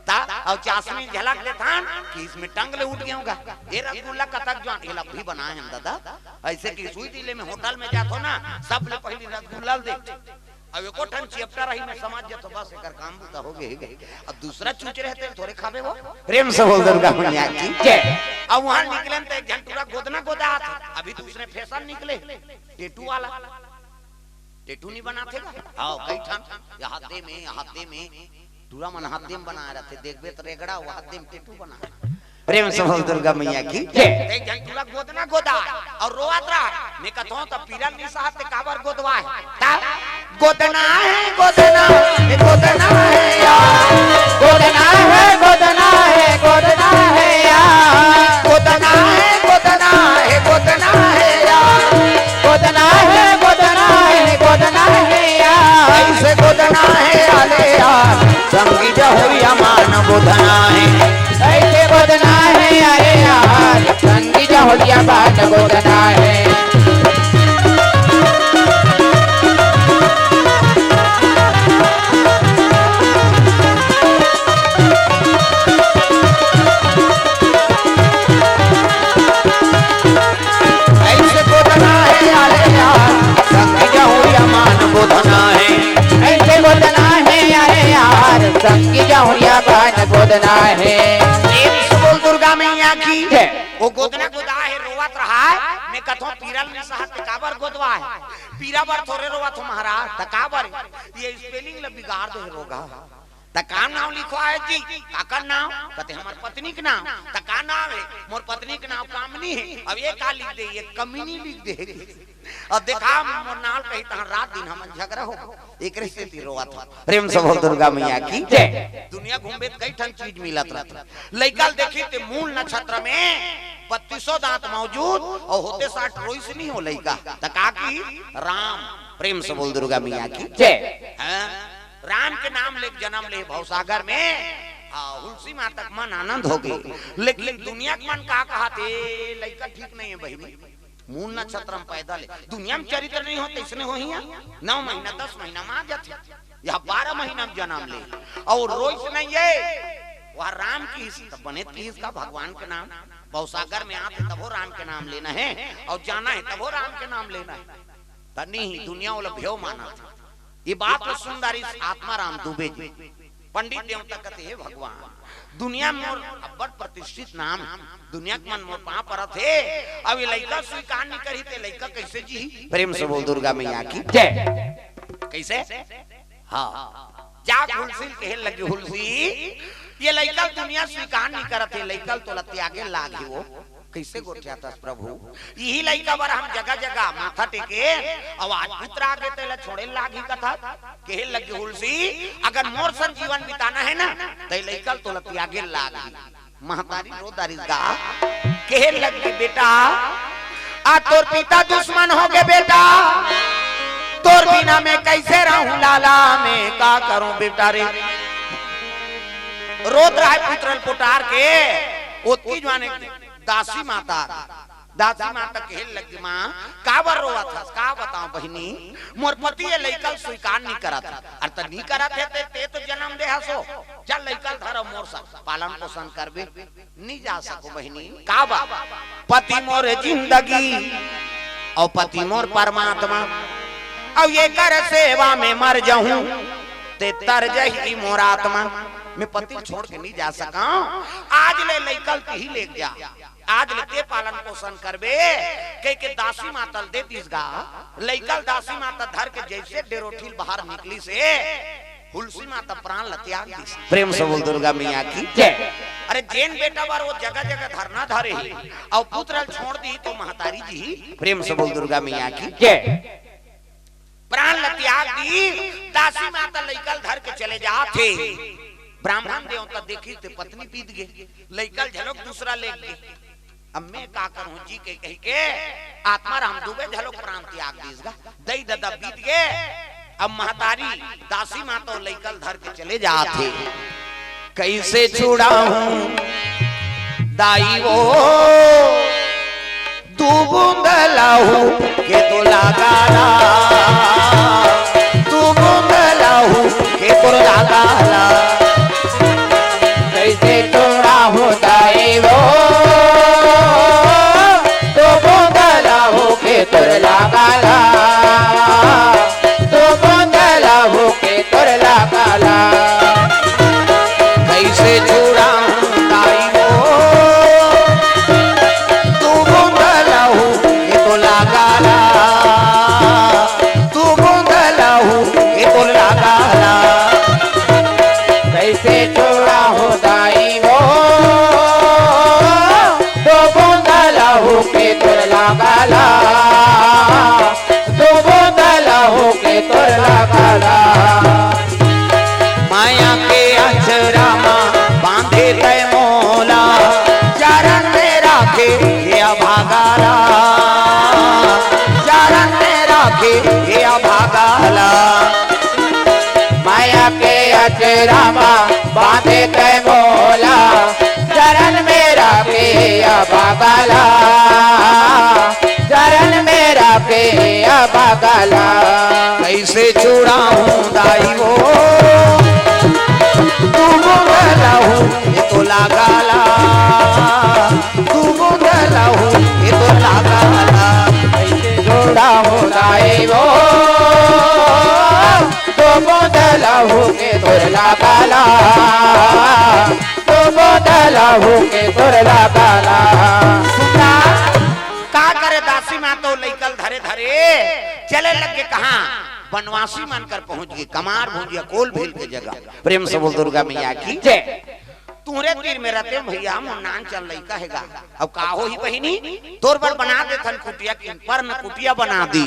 ता अउ चासनी झलक देथन कि इसमें टंग ले उठ गेंव गा। ए रसगुल्ला कतक जुवान, एला अभी बनाए हन दादा। अइसे कि सुई दिले में होटल में जाथों ना, सबले पहिली रसगुल्ला ल देख। अब एको ठन चेपटा रही, मैं समझ जाथों, बस एकर काम बूता हो गे, गे। अब दूसरा चूच रहते थोरे खाबे वो। प्रेम से बोल दुर्गा मैया की जय। अब वहाँ निकलेन त एक झन टूरा गोदना गोदात हे। अभी तो उसने फैशन निकले, टेटू वाला। टेटू नी बनाथे गा? हाँ, कई ठन, यहाँ दे में, यहाँ दे में, टूरा मन हाथ दे में बनाए रथे, देखबे त रेगड़ा, वो हाथ दे में टेटू बनाए। प्रेम से बोल दुर्गा मैया की जय। एक झन टूरा गोदना गोदा अउ रोवत रहा, मैं कथों त पीरा नी सहत ते काबर गोदवाए? ता गोदना हे, गोदना हे, गोदना हे यार। गोदना हे, गोदना हे, गोदना हे यार। गोदना हे, गोदना हे, गोदना हे यार। गोदना हे, गोदना हे, गोदना हे यार। अइसे गोदना हे आले यार, संगी जहुरिया मान गोदना हे। अइसे गोदना हे आले यार, संगी जहुरिया मान गोदना हे। ना हे। प्रेम से बोल दुर्गा मैया की जय। वो गोदना गोदा हे, रोवत रहा है। मैं कथों पीरा ल नइ सहत, काबर गोदवा हे? पीरा बर थोरे रोवत हो महाराज, त काबर? ये स्पेलिंग ल बिगाड़ दे रोगा। त का नाव लिखवा हे जी? काकर नाव? कथे हमर पत्नी के नाव। त का नाव हे? मोर पत्नी के नाव कामनी हे। अब ये का लिख दे? ये कमीनी लिख दे। अब देखा, मोर नाव कही तहाँ रात दिन हमन झगड़ा हो। एकरे सेती रोवत हो। प्रेम से बोल दुर्गा मैया की जय। दुनिया घूमबे त कई ठन चीज मिलत रहिथे। लइका ल देखी ते मूल नक्षत्र में बत्तीसों दांत मौजूद अउ होते साठ रोइस नइ हो लइका। त का की? राम। प्रेम से बोल दुर्गा मैया की जय। हाँ? राम के नाम ले जनम ले भवसागर में, हाँ, हुलसी माता के मन आनंद हो गे। लेकिन दुनिया के मन का कहत हे, लइका ठीक नइ हे बहिनी। मूल नक्षत्र में पैदा ले, दुनिया में चरित्र नइ होत, अइसने होही या? नौ महीना, दस महीना में आ जाथे, या बारह महीना में जनम ले, अउ रोइस नइ हे। वह राम किहिस, त बने त किहिस का भगवान के नाम? भवसागर में आथे तभो राम के नाम लेना हे, अउ जाना हे तभो राम के नाम लेना हे। त नहीं, दुनिया वाला भेव मानथे। ये बात ल सुन डारिस आत्माराम दुबे जी। पंडित देवता कथे, हे भगवान, दुनिया में मोर अब्बड़ प्रतिष्ठित नाम हे, दुनिया के मन मोर पाँव परत हे, अब ये लइका स्वीकार नइ करही, त लइका कइसे जीही? प्रेम से बोल दुर्गा मैया की जय। कइसे? हाँ। जाके हुलसी ल कहे लगे, हुलसी, ये लइका ल दुनिया स्वीकार नइ करत हे, लइका ल तोला त्यागे लागही वो। कइसे गोठियाथस प्रभु? इही लइका बर हम जगह-जगह माथा टेके, अउ आज पुत्र आगे तेला छोड़े लागही कथस। कहे लगे हुलसी, अगर मोर संग जीवन बिताना हे ना, त ए लइका ल तोला त्यागे लागही। महतारी रो डारिस गा, कहे लगे बेटा, आ तोर पिता दुश्मन हो गे बेटा, तोर बिना मैं कइसे रहूं लाला, मैं का करूं बेटा रे। रोत रहे पुत्र ल पोटार के, ओतकी जुवार दासी माता, दासी माता कहे लगे, माँ, काबर रोवत हस? का बताओं बहिनी, मोर पति ये लइका ल स्वीकार नइ करत। अरे त नइ करत हे ते, ते तो जनम दे हस ओ। चल लइका ल धर अउ मोर संग पालन पोषण करबे। नइ जा सकों बहिनी। काबर? पति मोर जिंदगी अउ पति मोर परमात्मा, अउ एकर सेवा में मर जहूं ते तर जही मोर आत्मा। मैं पति ल छोड़ के नइ जा सकंव। आज ले लइका ल तिही लेग जा। आज ले ते पालन पोषण करबे, कहिके दासी माता ल दे दिस गा। लइका ल दासी माता धर के जइसे डेरोठी ल बाहर निकलिस हे, हुलसी माता प्राण ल त्याग दिस। प्रेम से बोल दुर्गा मैया की जय। अरे जेन बेटा बर वो जगह-जगह धरना धरे हे, अउ पुत्र ल छोड़ दिही त महतारी जीही। प्रेम से बोल दुर्गा मैया की जय। प्राण ल त्याग दिस, दासी माता लइका ल धर के चले जात हे। ब्राह्मण देवता देखिस ते पत्नी बीत गे, लइका ल घलोक दूसरा लेग गे। अब मैं का करहूं जी के कहिके आत्माराम दुबे घलोक प्राण त्याग दिस गा। दई ददा बीत गे। अब महतारी दासी माता लइका ल धर के चले जात हे। कइसे छुड़ाहूं दाई वो दू बूंद लहू के तो लागा ला, दू बूंद लहू के तो लागा ला। कइसे छुड़ाहूं दाई वो दू बूंद लहू के तोर लागा ला, दू बूंद लहू के तोर लागा ला। कइसे छुड़ाहूं दाई वो दू बूंद लहू के तो लागा ला, दू बूंद लहू के तो लागा ला। कइसे छुड़ाहूं दाई वो दू बूंद लहू के तोर लागा ला, दू बूंद लहू के तोर लागा ला। माया के अचरा मा बांधे तै मोला, चरण में राखे हे अभागा ला, चरण में राखे हे अभागा ला। माया के अचरा मा बांधे तै मोला, चरण में राखे हे अभागा ला, चरण में राखे हे अभागा ला। कइसे छुड़ाहूं दाई वो दू बूंद लहू के तो लागा ला, दू बूंद लहू के तो लागा ला। कइसे छुड़ाहूं दाई वो दू बूंद लहू के तोर लागा ला, बोतला होके तोर लगाला। सुंदर, का करे दासी माता लइका ल धरे धरे चले लगे कहाँ? बनवासी मन कर पहुंच गे, कमार भुंजिया कोल भील के जगह। प्रेम से बोल दुर्गा मैया की जय। तुहरे तीर में रते भैया, मोर नान चल लइका हे गा। अब का होही बहिनी, तोर बर बना देथन कुटिया, पर न कुटिया बना दी।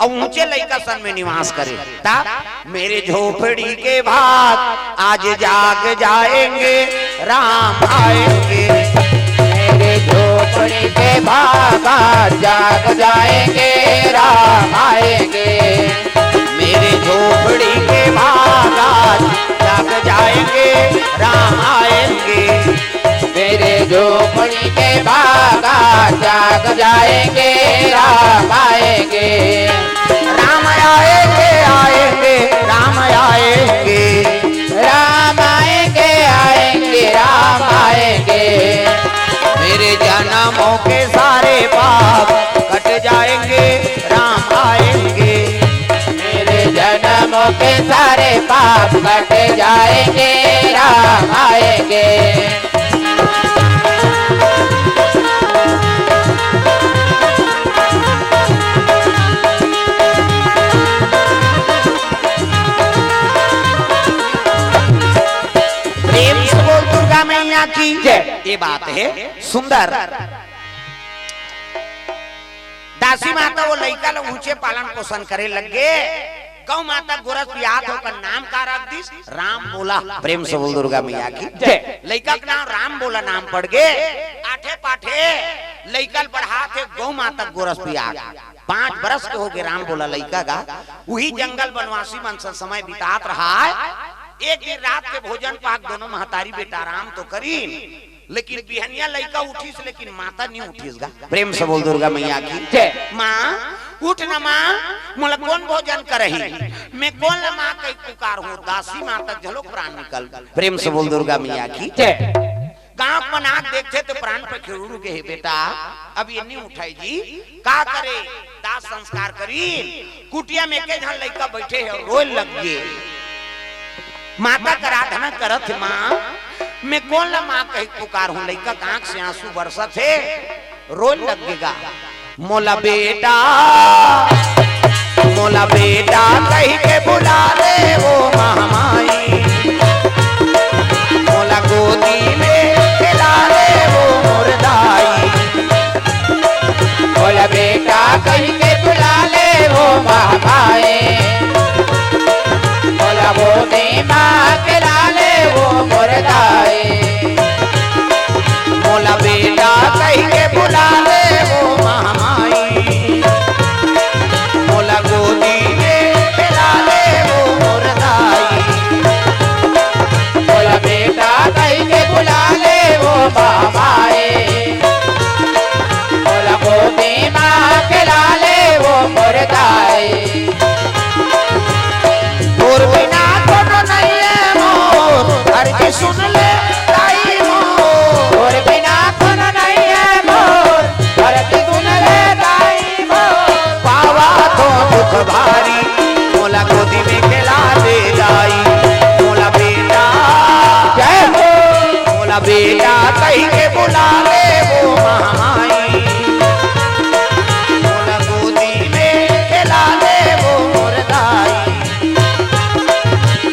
अब ऊंचे लइका सन में निवास करे। ता मेरे झोपड़ी के भाग आज जाग जाएंगे, राम आएंगे। मेरे झोपड़ी के भाग आज जाग जाएंगे, राम आएंगे। मेरे झोपड़ी के भाग आज जाग जाएंगे, राम आएंगे। मेरे झोपड़ी के भाग आज जाग जाएंगे, राम आएंगे। राम आएंगे, आएंगे, राम आएंगे। राम आएंगे, आएंगे, राम आएंगे। मेरे जन्मों के सारे पाप कट जाएंगे, राम आएंगे। मेरे जन्मों के सारे पाप कट जाएंगे, राम आएंगे। प्रेम से बोल दुर्गा मैया की जय। ये बात है सुंदर। दासी माता वो लइका ल ऊंचे पालन पोषण करे लग गे। गौ माता गोरस पियात हे, ओकर नाम का रख दिस? राम बोला। प्रेम से बोल दुर्गा मैया की जय। लइका के नाम राम बोला नाम पड़ गे। आठे पाठे लइका ल बढ़ात हे गौ माता गोरस पियात। पांच बरस के हो गे राम बोला लइका गा। उही जंगल बनवासी मन से समय बितात रहा है। एक दिन रात के भोजन पाक दोनों महतारी बेटा आराम तो करीन, लेकिन बिहनिया लइका उठिस, लेकिन माता नहीं उठिस गा। प्रेम से बोल दुर्गा मैया की जय। माँ, उठ न माँ, मोला कोन भोजन करही? मैं कोन ला माँ कहि पुकार हूँ, दासी माता घलो प्राण निकल। प्रेम से बोल दुर्गा मैया की जय। गांव के मन आके देखथे तो प्राण पे खिड़ुड़ गे हे, बेटा, अब ये नहीं उठाई जी, का करे? दाह संस्कार करी, कुटिया में एके झन लइका बइठे हे, रोए लग गे। माता कर आराधना करत हे, माँ, मैं कोन ला माँ कहि पुकार हूँ, लइका के आंख से आंसू बरसत हे, रोए लग गे गा। मोला बेटा, मोला बेटा कहि के बुला ले वो महामाई, मोला गोदी में खेला ले वो मोर दाई। मोला बेटा कहि के बुला ले वो महामाई, मोला गोदी में खेला ले वो मोर दाई। मोला बेटा कहि के बुला ले वो महामाई, मोला गोदी में खेला ले वो मोर दाई। मोला बेटा कहि के बुला ले वो महामाई, मोला गोदी में खेला ले वो मोर दाई। तोर बिना कोनो नइये मोर, अरजी सुन ले दाई मोर। तोर बिना कोनो नइये मोर, अरजी सुन ले दाई मोर। पावत हों दुख भारी, मोला गोदी में खेला ले दाई। मोला बेटा, जय हो। मोला बेटा कहि के बुला ले वो महामाई, मोला गोदी में खेला ले वो मोर दाई।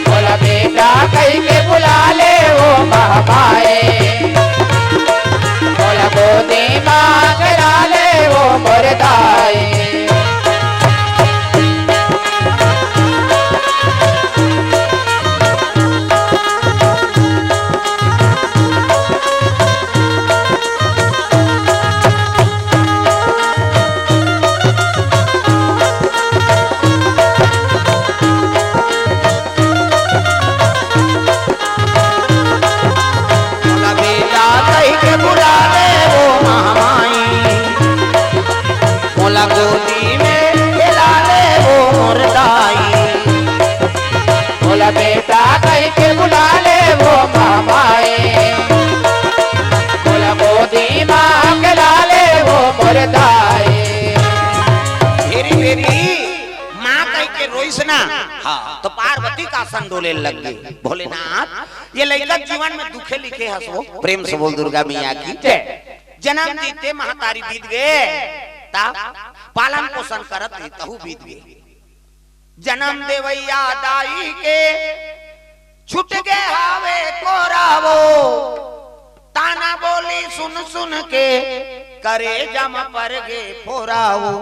मोला बेटा कहि के बुला ले वो महामाई, मोला गोदी में खेला ले वो मोर दाई। बोले लग गे, भोलेनाथ, ये लइका जीवन में दुखे लिखे हस वो। प्रेम से बोल दुर्गा मैया की जय। जन्म दीते महतारी बीत गे, ता पालन पोषण करत ही तहू बीत गे। जन्म देवैया दाई के छूट गे हावे कोरा वो, ताना बोली सुन सुन के करेजा म पर गे फोरा वो।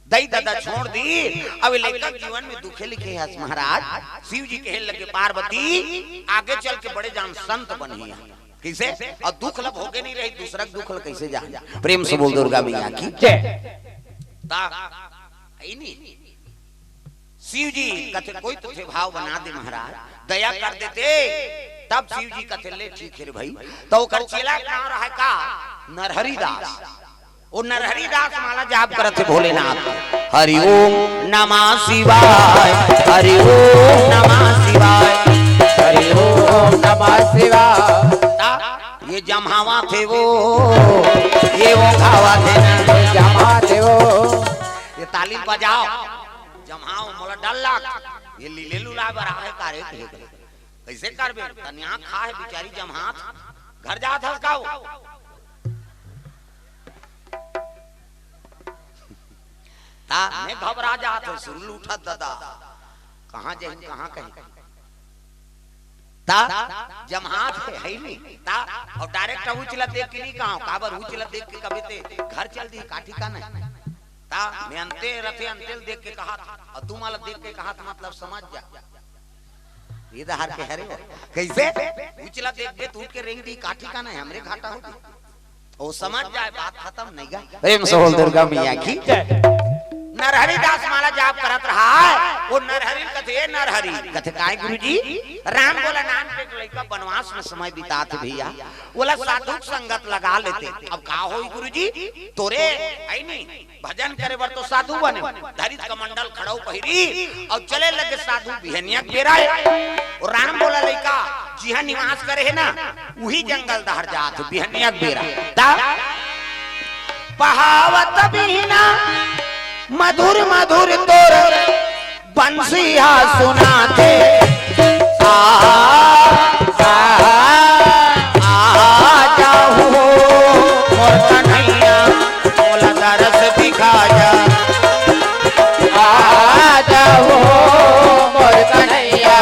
दई ददा छोड़ दी, अब लइका जीवन में दुखे लिखे हस महाराज। शिव जी कहे लगे, पार्वती, आगे चल के बड़े जान संत बनही। कइसे? अउ दुख ल भोगे नइ रही, दूसरा के दुख ल कइसे जान? प्रेम से बोल दुर्गा मैया की जय। ता, आई नी। शिव जी कथे, कोई तो थे भाव बना दे महाराज, दया कर देते। तब शिव जी कथे, ले ठीक हे रे भाई। त ओकर चेला के नाम रहय का? नरहरि दास। ओ नरहरि दास माला जाप करत हे भोलेनाथ। हरि ओम नमः शिवाय, हरि ओम नमः शिवाय, हरि ओम नमः शिवाय। ता, ये जम्हावत हे वो, ये ओंघावत हे ना। ये जम्हावत हे वो। ये ताली बजाव, जम्हाव, मोला डर लाग। ये लीले लुला बर आए का रे? कइसे करबे? तनिया खा हे बिचारी जम्हात, घर जात हस का वो? ता मैं घबरा जात हंव, सुरुल उठत ददा, कहाँ जाही, कहाँ कही? ता जम्हात हे, हे नी। ता अउ direct उचला देख के नइ कहा, काबर उचला देख के कबे ते घर चल दी, का ठिकाना हे। ता मैं अंते रथे, अंते ल देख के कहा, अउ तुम वाला देख के कहा, तो मतलब समझ जा। ये डहर के हरे हो। कइसे? उचला देखबे त उठ के रेंग दी, का ठिकाना हे, हमरे घाटा होही। ओ समझ जाय, बात खतम, नइ गा। प्रेम से बोल दुर्गा मैया की जय। नरहरि दास माला जाप करत रहय, ओ नरहरि कथे, ए नरहरि, कथे, काय गुरुजी? राम बोला नाम के एक लइका बनवास में समय बितात हे भइया, ओला साधु के संगत लगा लेते। अब का होही गुरुजी? तोरे, आई नी, भजन करे बर तो साधु बने, धरित कमंडल खड़ाऊ पहिरी अउ चले लगे साधु। बिहनिया के बेरा हे, अउ राम बोला लइका जिहां निवास करे हे ना, उही जंगल डहर जात हे बिहनिया के बेरा। ता पहावत बीना मधुर मधुर तोर बंसिया सुनाथे। आ, आ, आ जाहू मोर कन्हैया, मोला दरस दिखा जा। आ जाहू मोर कन्हैया,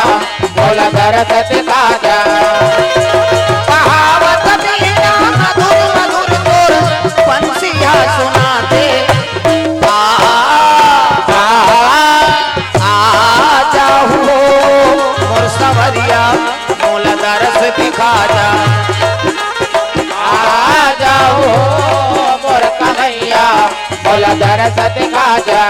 मोला दरस दिखा जा। पहावत बीना मधुर मधुर तोर बंसिया सुनाथे। आ, आ, आ जाहू मोर संवरिया, मोला दरस दिखा जा। आ जाहू मोर कन्हैया, मोला दरस दिखा जा।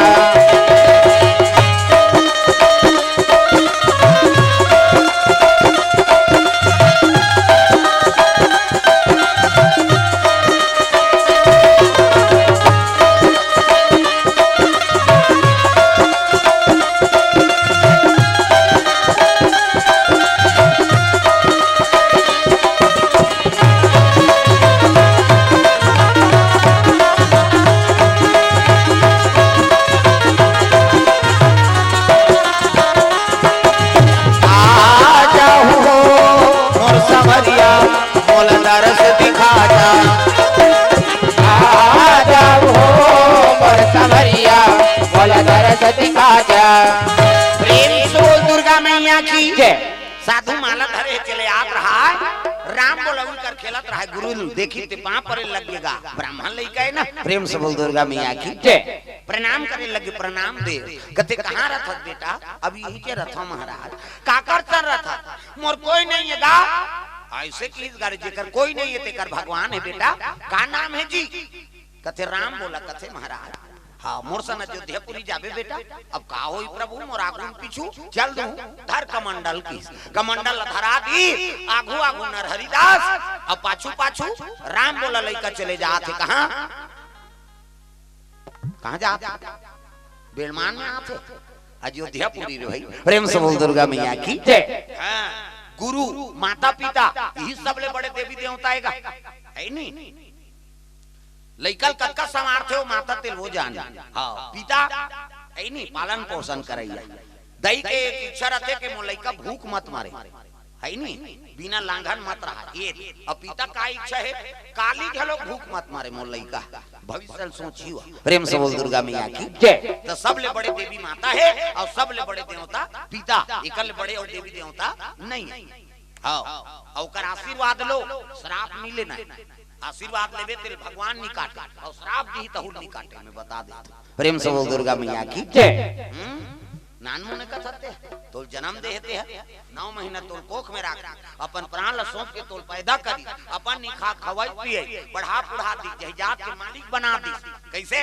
आ जाहू हो मोर संवरिया, मोला दरस दिखा जा। आ जाहू हो मोर संवरिया, मोला दरस दिखा जा। प्रेम से बोल दुर्गा मैया की जय। साधु माला धरे चले आत रहय, राम बोला उनकर खेलत रहय, गुरु देखिस ते पांव परे लग गे गा, ब्राह्मण लइका हे ना। प्रेम से बोल दुर्गा मैया की जय। प्रणाम करे लगे, प्रणाम दे। कथे, कहाँ रथस बेटा? अब इही के रथंव महाराज। काकर संग रथस? मोर कोई नइ हे गा। अइसे किहिस गा रे, जेकर कोई नइ हे तेकर भगवान हे बेटा। का नाम हे जी? कथे, राम बोला। कथे, महाराज, हाँ, मोर संग अयोध्यापुरी जाबे बेटा। अब का होही प्रभु, मोर आगू पीछू चल दूं, धर कमंडल। किहिस कमंडल धरा दिस, आगू आगू नरहरि दास, अब पाछू पाछू राम बोला लइका चले जात हे। कहाँ? कहाँ जात हे? बेड़मान में आत हे। अयोध्यापुरी रे भाई, प्रेम से बोल दुर्गा मैया की जय। हाँ, गुरु, माता पिता, इही सबले बड़े देवी देवता हे गा, हे नी? लइका ल कतका संवारथे ओ माता तेल वो जान। हाँ, पिता, हे नी, पालन पोषण करइया। दई के एक इच्छा रथे कि मोर लइका भूख मत मारे, है नी, बिना लांघन मत रहा। ये अब पिता का इच्छा है, काली घलो भूख मत मारे मोर लइका, भविष्य ल सोची हो। प्रेम से बोल दुर्गा मैया की जय। तो सबले बड़े देवी माता है और सबले बड़े देवता पिता, एकर ले बड़े और देवी देवता नहीं है। हाँ, और ओकर आशीर्वाद लो, श्राप नहीं लेना है। आशीर्वाद लेबे तेल भगवान नहीं काटे और श्राप दी तहुल नहीं काटे, मैं बता देता हूँ। प्रेम से बोल दुर्गा मैया की जय। हम्म? नान मुने कथते हैं, तोल जन्म दे हेते हैं, नौ महीना तोल कोख में राख, अपन प्राण ला सौंप के तोल पैदा करी, अपन नहीं खा खवाई पिए, बढ़ा पुढ़ा दी, जहिजात के मालिक बना दी। कैसे?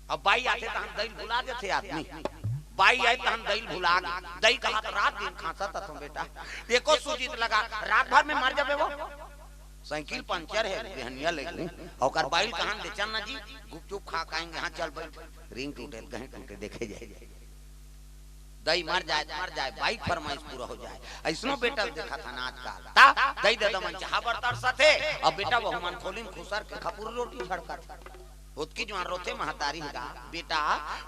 अब बाई आथे तहन दई भुला देथे आदमी, बाई आए तहन दई भुला गे। दई कहा तो रात दिन खांसा था तुम बेटा, एको सूजी त लगा, रात भर में मर जाबे वो। साइकिल पंचर है, बिहनिया ले गई। ओकर बाई कहान ले चल ना जी, गुपचुप खा के आएंगे, हाँ चल बैठ। रिंग टूटे, कहीं टूटे, देखे जाए। दई मर जाए, मर जाए, बाई फरमाइश पूरा हो जाए। ऐसनो बेटा देखा था ना आजकल। ता दई ददा मन चाहा बर तरसत हे, अब बेटा वो मन खोली में खुसर के खपुर रोटी झड़कत हे। ओतकी जुआन रोथे महतारी ह गा, बेटा,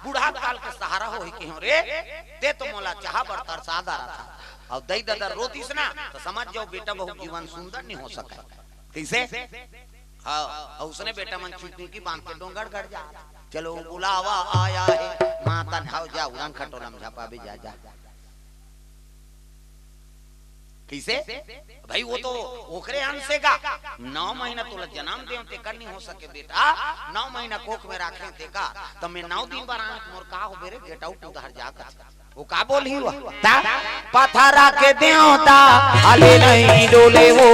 बूढ़ा काल के सहारा होही के हो रे, ते तो मोला चाहा बर तरसा डारा था। अब दई ददा रो दिस ना, तो समझ जाओ बेटा बहू जीवन सुंदर नहीं हो सके। कैसे? हाँ, और उसने बेटा मन चुटकी बांध के डोंगरगढ़ जा। चलो बुलावा आया है, माता ने, हाव जा, उड़ान खटोला में झपा भी जा, जा। कैसे? भाई वो तो ओकरे अंश से गा। नौ महीना तोला जन्म देव तेकर नहीं हो सके बेटा, नौ महीना कोख में राखे तेकर, तो मैं नौ दिन बर आने मोर का हो बेरे, get out उधर जा कर। वो का बोलही वो? ता पथरा के देवता, हले नहीं डोले वो,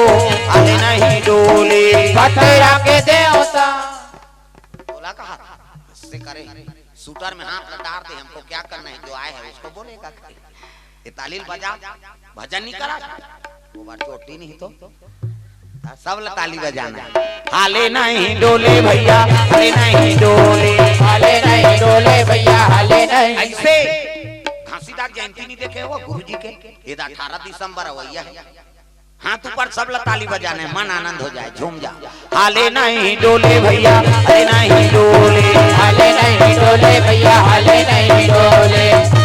हले नहीं डोले। पथरा के देवता। बोला कहा था? इससे करे। सूटर में हाथ लगा दे, हमको क्या करना है, जो आए है उसको बोलेगा। ये ताली बजा, भजन नहीं करा, वो बार चोटी नहीं तो। हाँ, सब ला ताली बजाना है। हाले नहीं डोले भैया, हाले नहीं डोले। हाले नहीं डोले भैया, हाले नहीं। ऐसे घासीदास जयंती नहीं देखे हो गुरुजी के? ये तो अठारह दिसंबर है, वही है। हाथ ऊपर, सब ला ताली बजाना है, मन आनंद हो जाए, झूम जा। हाले नहीं डोले भैया, हाले नहीं डोले। हाले नहीं डोले भैया, हाले नहीं डोले।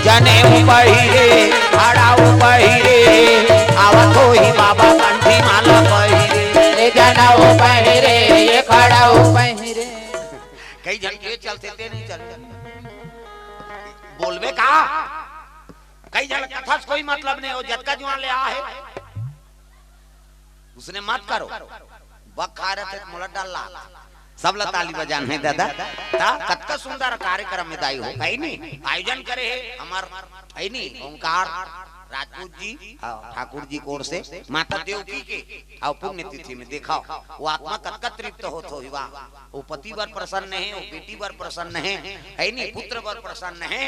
जनेऊ पहिरे, खड़ाऊ पहिरे, आवत होही बाबा कंठी माला पहिरे। ले जनेऊ पहिरे, ये खड़ाऊ पहिरे। कई झन के चलथे ते नहीं चलथे। बोलबे का? कई झन कथा से कोई मतलब नहीं हो, जतका जुआन ले आ है। उसने मत करो। बक खा रहे थे, मोला डर ला। सब ला ताली बजाना है दादा। ता कतका सुंदर कार्यक्रम में दाई हो, है नी? आयोजन करे है हमार, है नी? ओंकार राजपूत जी, हाँ, ठाकुर जी कोर से, माता देवकी के, आओ पुण्यतिथि में देखाओ, वो आत्मा कतका तृप्त होत होही वा। वो पति बर प्रसन्न है, वो बेटी बर प्रसन्न है, है नी? पुत्र बर प्रसन्न है,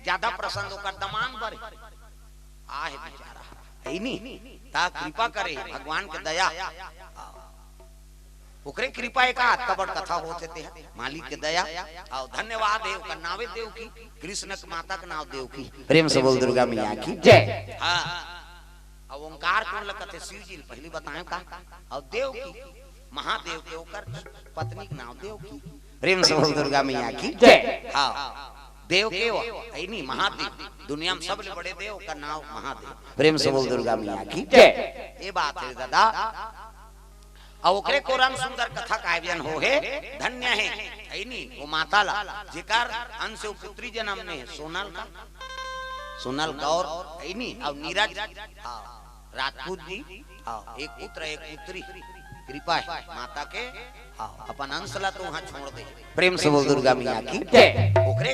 ज्यादा प्रसन्न ओकर दमांद बर। आहे बेचारा, है नी? ता कृपा करे, भगवान के दया। ओकरे कृपा एक आध कबड़ कथा होत हे ते ह, मालिक के दया। अउ धन्यवाद हे, ओकर नावे देवकी, कृष्ण के माता के नाव देवकी। प्रेम से बोल दुर्गा मैया की जय। हाँ। अब ओंकार कोन ल कथे? शिव जी ल पहिली बताए का? अउ देवकी, महादेव के ओकर पत्नी के नाव देवकी। प्रेम से बोल दुर्गा मैया की जय। हाँ। देव के वो, है नी, महादेव, दुनिया में सबले बड़े देव का नाव महादेव। प्रेम से बोल दुर्गा मैया की जय। ये बात है दादा। अउ ओकरे कोरन सुंदर कथा का आयोजन हो हे, धन्य है, है नी, वो माता ला, जेकर अंश से वो पुत्री जन्म में है, सोनल का, सोनल गौर, है नी, अउ नीरज, हाँ, राजपूत जी, हाँ, एक पुत्र, एक पुत्री, कृपा है माता के, हाँ, अपन अंश ला तो वहाँ छोड़ दे। प्रेम से बोल दुर्गा मैया की जय। ओकरे,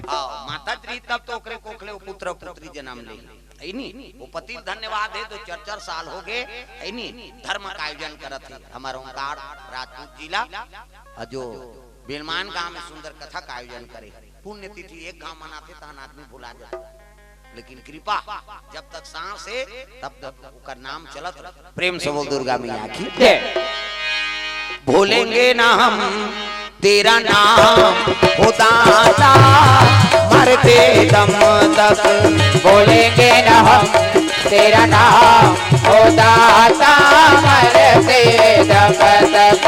हाँ, माता जी तब तो ओकरे कोख ले वो पुत्र पुत्री जन्म ले, है नी? वो पति ल धन्यवाद है, तो चार चार साल हो गए, है नी? धर्म का आयोजन करत है हमार ओंकार राजपूत जी ला, अउ जो बेलमान गांव में सुंदर कथा का आयोजन करे, पुण्यतिथि एक घाव मनाथे तहन आदमी भुला जाथे। लेकिन कृपा, जब तक सांस हे, तब तक ओकर नाम चलत रहे। प्रेम से बोल दुर्गा मैया की जय। भूलेंगे ना हम तेरा नाम, हो दाता, मरते दम तक। भूलेंगे ना हम तेरा नाम, ओ दाता, मरते दम तक।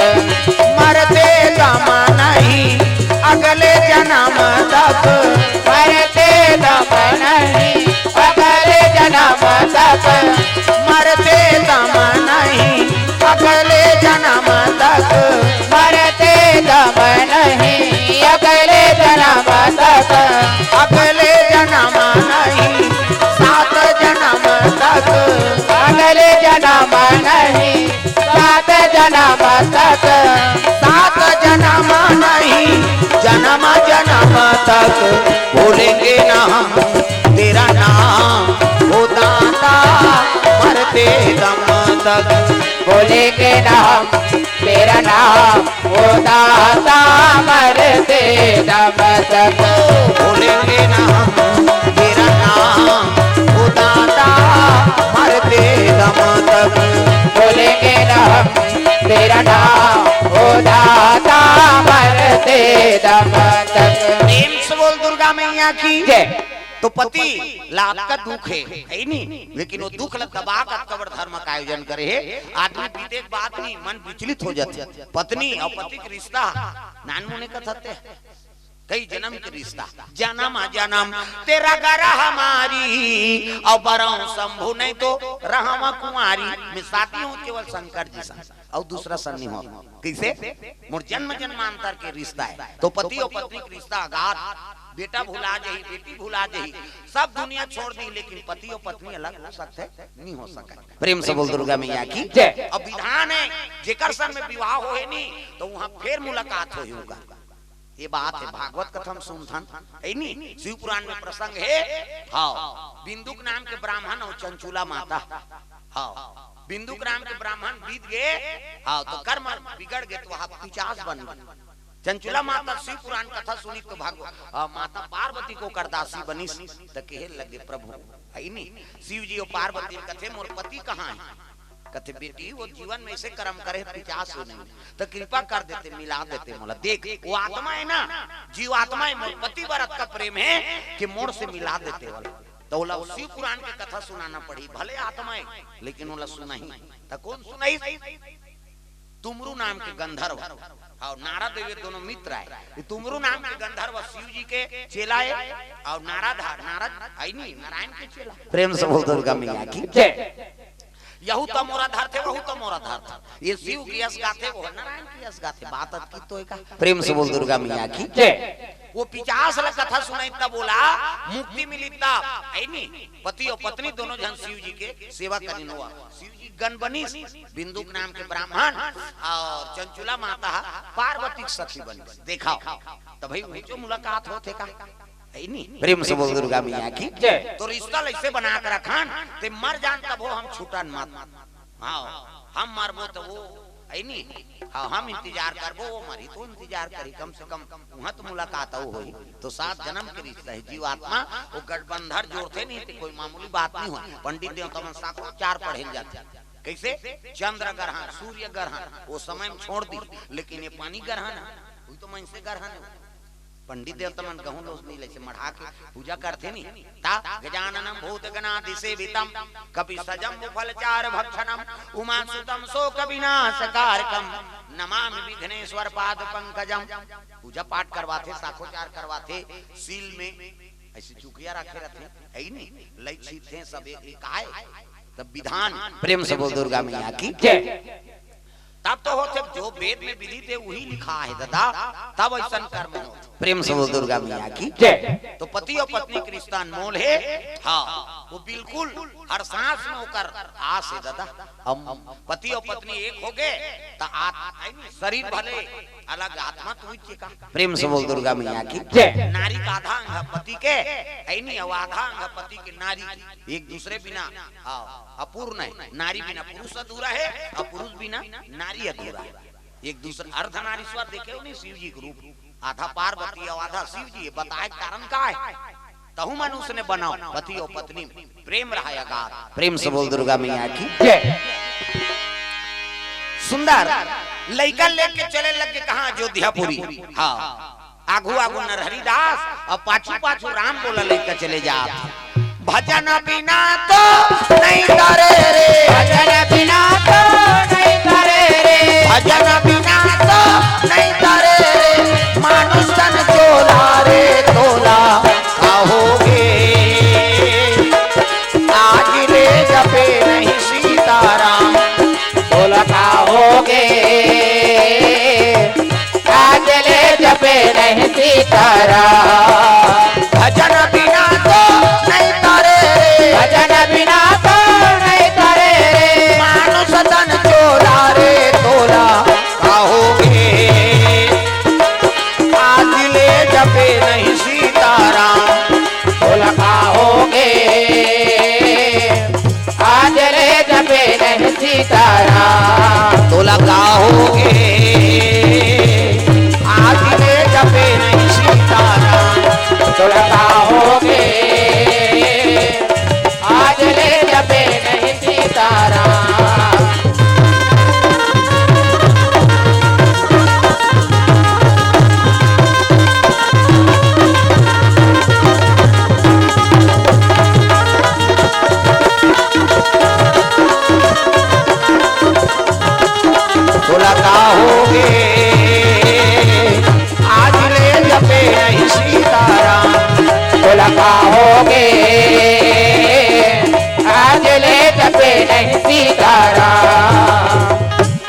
मरते दम नहीं, अगले जन्म तक। मरते दम नहीं, अगले जन्म तक। मरते दम नहीं, अगले जन्म तक। मरते दम नहीं, अगले जन्म तक। अगले जन्म नहीं, सात जन्म तक। अगले जन्म नहीं, सात जन्म तक। सात जन्म नहीं, जन्म जन्म तक। भूलेंगे ना हम तेरा नाम, ओ दाता, मरते दम तक। भूलेंगे ना हम तेरा नाम, ओ दाता, मरते दम तक। भूलेंगे ना हम तेरा नाम, ओ दाता, मरते दम तक। भूलेंगे ना हम तेरा नाम, ओ दाता, मरते दम तक। प्रेम से बोल दुर्गा मैया की जय। तो पति ला अतका दुख हे, हे नी? लेकिन वो दुख ला दबा के अतका बड़ धर्म का आयोजन करे हे। आदमी बीते के बाद नी मन विचलित हो जाथे। पत्नी अउ पति के रिश्ता नानमुने कथन ते, कई जन्म के रिश्ता। जन्म जन्म तेरा गरह मारी, अउ बरौं शंभु नहीं तो रहवां कुंवारी। मैं शादी हों केवल शंकर जी संग, अउ दूसरा संग नहीं हों। कइसे? मोर जन्म जन्मांतर के रिश्ता हे। तो पति अउ पत्नी के रिश्ता अगाध। बेटा भुला जाही, बेटी भुला जाही, सब दुनिया छोड़ दी, लेकिन पति अउ पत्नी अलग हो सकथे? नहीं हो सकय। प्रेम से बोल दुर्गा मैया की जय। अब विधान हे, जेकर संग में विवाह होहे नी, तो उहां फेर मुलाकात होही उंकर। ये बात हे, भागवत कथा म सुनथन, हे नी? शिव पुराण में प्रसंग हे। हाँ, बिंदुक नाम के ब्राह्मण अउ चंचुला माता। हाँ, बिंदुक नाम के ब्राह्मण बीत गे। हाँ, तो कर्म बिगड़ गे, तो वहां पिचास बन गे। चंचुला माता शिव पुराण कथा सुनिस तो भगव-, आ, माता पार्वती के ओकर दासी बनिस, त कहे लगे, "प्रभु, हे नी, शिव जी अउ पार्वती ल कथे, मोर पति कहां हे?" कथे, "बेटी, वो जीवन में अइसे कर्म करे, पिचास हो नहीं, त कृपा कर देते, मिला देते मोला। देख, वो आत्मा हे ना, जीव आत्मा हे, मोर पति बर अतका प्रेम हे कि मोर से मिला देते वाला।" त ओला शिव पुराण के कथा सुनाना पड़ही, भले आत्मा हे, लेकिन ओला सुनाही। त कोन सुनाही? तुमरू नाम के गंधर्व, हाँ, नारद अउ ये दोनों मित्र आय। ये तुमरू नाम के गंधर्व शिव जी के चेला हे, अउ नारद हा, नारद हे नी, नारायण के चेला। प्रेम से बोल दुर्गा मैया की जय। यहू त मोर धरथे, वहू त मोर धरथे। ये शिव के यश गाथे, वो नारायण के यश गाथे। बात अतकी तो हे का? प्रेम से बोल दुर्गा मैया की जय। वो पिचास ला कथा सुनाइस त ओला मुक्ति मिलिस त, हे नी? पति अउ पत्नी दोनों झन शिव जी के सेवा करिन। वो शिव जी गन बनिस, बिंदुक नाम के ब्राह्मण अउ चंचुला माता पार्वती के सखी बनिस। देखव, त भाई, उहू मुलाकात होथे का? हे नी? प्रेम से बोल दुर्गा मैया की जय। तो रिश्ता ल अइसे बना के रखन, ते मर जान तभो हम छूटन मत। हाँ, हम मरबो त वो, हे नी? हाँ, हम इंतजार करबो, वो मरही तो इंतजार करही, कम से कम उहां तो मुलाकात अउ होही। तो सात जन्म के रिश्ता हे, जीव आत्मा वो गठबंधन जोड़थे नहीं, ते कोई मामूली बात नहीं होय। पंडित देवता मन साखोचार पढ़े ल जाथे। कइसे? चंद्र ग्रहण, सूर्य ग्रहण, वो समय में छोड़ दी, लेकिन ये पानी ग्रहण हे, वही तो मनसे ग्रहण हे। पंडित देवता मन गहूं लोस नीले से मढ़ा के पूजा करथे नी। ता गजाननम भूत गणादि सेवितम, कपि सजम फल चार भक्षणम, उमा सुतम शोक विनाश कारकम, नमामि विघ्नेश्वर पाद पंकजम। पूजा पाठ करवाथे, साखोचार करवाथे, सील में अइसे चुकिया रखे रथे, हे नी? लई छीपथे सब एक, एक काय? तब विधान। प्रेम से बोल दुर्गा मैया की जय। तब तो होथे, जो वेद में विदित हे, उही लिखा हे दादा, तब अइसन कर्म होथे। प्रेम से बोल दुर्गा मैया की जय। तो पति अउ पत्नी के रिश्ता अनमोल हे। हाँ, वो बिल्कुल हर सांस में ओकर आस हे दादा। हम पति अउ पत्नी एक हो गे, त आत-, शरीर भले अलग, आत्मा तो उइच का। प्रेम से बोल दुर्गा मैया की जय। नारी के आधा अंग हे पति के, हे नी, अउ आधा अंग हे पति के नारी के। एक दूसरे बिना, हाँ, अपूर्ण हे। नारी बिना पुरुष अधूरा हे, अउ पुरुष बिना नारी अधूरा हे। एक दूसरे, अर्धनारीश्वर देखे हो नी शिव जी के रूप, आधा पार्वती अउ आधा शिव जी हे। बताय के कारण का हे? तहू मन उसने बनाव, पति अउ पत्नी में प्रेम रहय अगाध। प्रेम से बोल दुर्गा मैया की जय। सुंदर लइका लेके चले लगे कहां? अयोध्यापुरी। हाँ, आगू आगू नरहरि दास अउ पाछू पाछू राम बोला लइका चले जात। भजन बिना तो नहीं तरे रे। भजन बिना तो नहीं तरे रे। भजन बिना तो नहीं तरे रे। मानुष तन चोला रे तोला कहोगे। आज ले जपे नहीं सीताराम तोला कहोगे। आज ले जपे नहीं सीताराम। भजन बिना तो नहीं तरे रे। भजन बिना तो नहीं तरे रे। मानुष तन चोला रे तोला कहोगे। आज ले जपे नहीं सीताराम तोला कहोगे। आज ले जपे नहीं सीताराम तोला कहोगे। आज ले जपे नहीं सीताराम तोला कहोगे। आज ले जपे नहीं सीताराम। तोला कहोगे। आज ले जपे नहीं सीताराम तोला कहोगे। आज ले जपे नहीं सीताराम।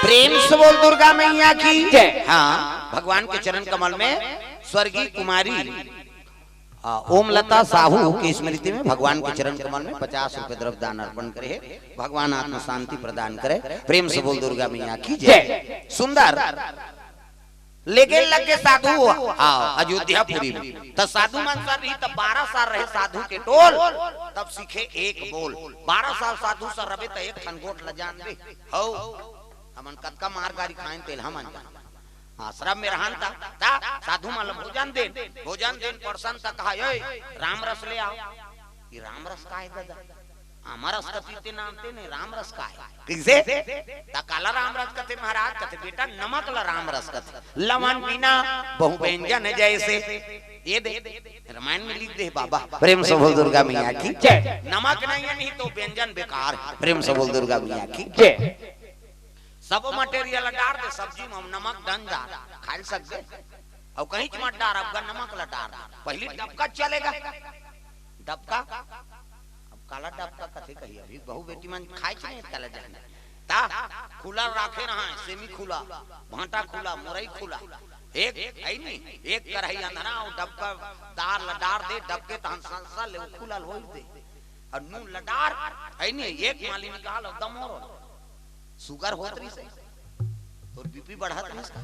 प्रेम से बोल दुर्गा मैया की जय। हाँ, भगवान के चरण कमल में स्वर्गीय कुमारी, आ, ओमलता साहू की स्मृति में भगवान के चरण कमल में पचास रुपए द्रव्य दान अर्पण करे हे। भगवान आत्मा शांति प्रदान करे। प्रेम से बोल दुर्गा मैया की जय। जय। सुंदर। लेकिन लगे साधु, हाँ, अयोध्यापुरी में। त साधु मन सब रही, त बारह साल रहे साधु के टोल, तब सीखे एक बोल। बारह साल साधु सर रबे, त एक ठन गोठ ल जान दे। हौ, हमन कतका मार गारी खाएन, तेल हमन जान। आश्रम में रहन, त, त साधु मन ल भोजन देन, भोजन देन, पड़सन त कहा, "ए, राम रस ले आओ।" ये राम रस का है दादा? आमा रस कथे ते नाम ते नहीं, राम रस का है? कैसे? त काला राम रस कथे महाराज? कथे, "बेटा, नमक ला राम रस कथे, लवन बिना बहु व्यंजन जैसे।" ये दे, रामायण में लिख दे बाबा। प्रेम से बोल दुर्गा मैया की जय। नमक नहीं है, नहीं तो व्यंजन बेकार है। प्रेम से बोल दुर्गा मैया की जय। सब material डार दे, सब्जी में नमक डन जा, खा सकते। अउ कहीं मत डार, अब नमक ला डार। पहली डबका चलेगा, डबका। अब काला डबका कथे कही, अभी बहू बेटी मन खाए च नहीं, काला जाने। ता खुला राखे रहा, सेमी खुला, भांटा खुला, मुरई खुला। एक, है नी, एक कढ़ाई अंधरा अउ डबका दार ला डार दे, डबके तहन सल सल ले, वो खुला होई दे। अउ नून ला डार, है नी, एक माली निकाल अउ दमोर। सुगर होत रहिस हे, तोर बीपी बढ़त रहिस का?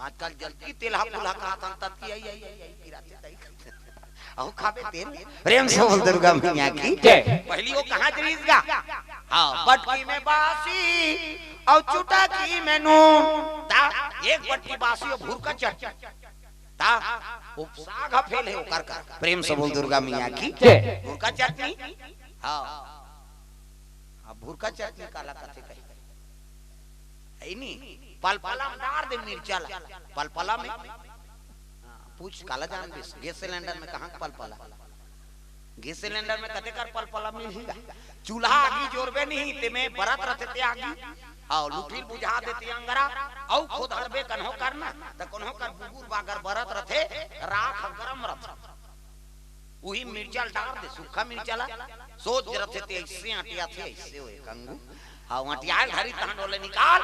आजकल जल्दी तेलहा पुलहा खात हन, ततकी आई, आई, आई, आई, पिराथे तई। अहो खाबे तेल। प्रेम से बोल दुर्गा मैया की जय। पहली वो कहाँ चलीस गा? हाँ, बटकी में बासी अउ चुटकी में नून। ता एक बटकी बासी अउ भुरका चटनी। ता वो साग ह फेल हे ओकर का। प्रेम से बोल दुर्गा मैया की जय। भुरका चटनी। हाँ। अब भुरका चटनी काला कथे कही? है नी? पलपला में डार दे मिर्चा ला। पलपला में। हाँ, पूछ काला जान बिस, गैस सिलेंडर में कहाँ के पलपला? गैस सिलेंडर में कते कर पलपला मिलही गा? चूल्हा आगी जोरबे नहीं, ते में बरत रथे ते आगी। हाँ, लुठिल बुझा देते अंगरा, अउ खुद हरबे कन्हो करना, त कन्हो कर बुगुर बागर बरत रथे, राख गरम रथे। उही मिर्चा ल डार दे, सूखा मिर्चा ला, सोच रथे ते ऐसे आटिया थे, ऐसे होए कंगू। हाँ, आटिया घरी तहन ओले निकाल,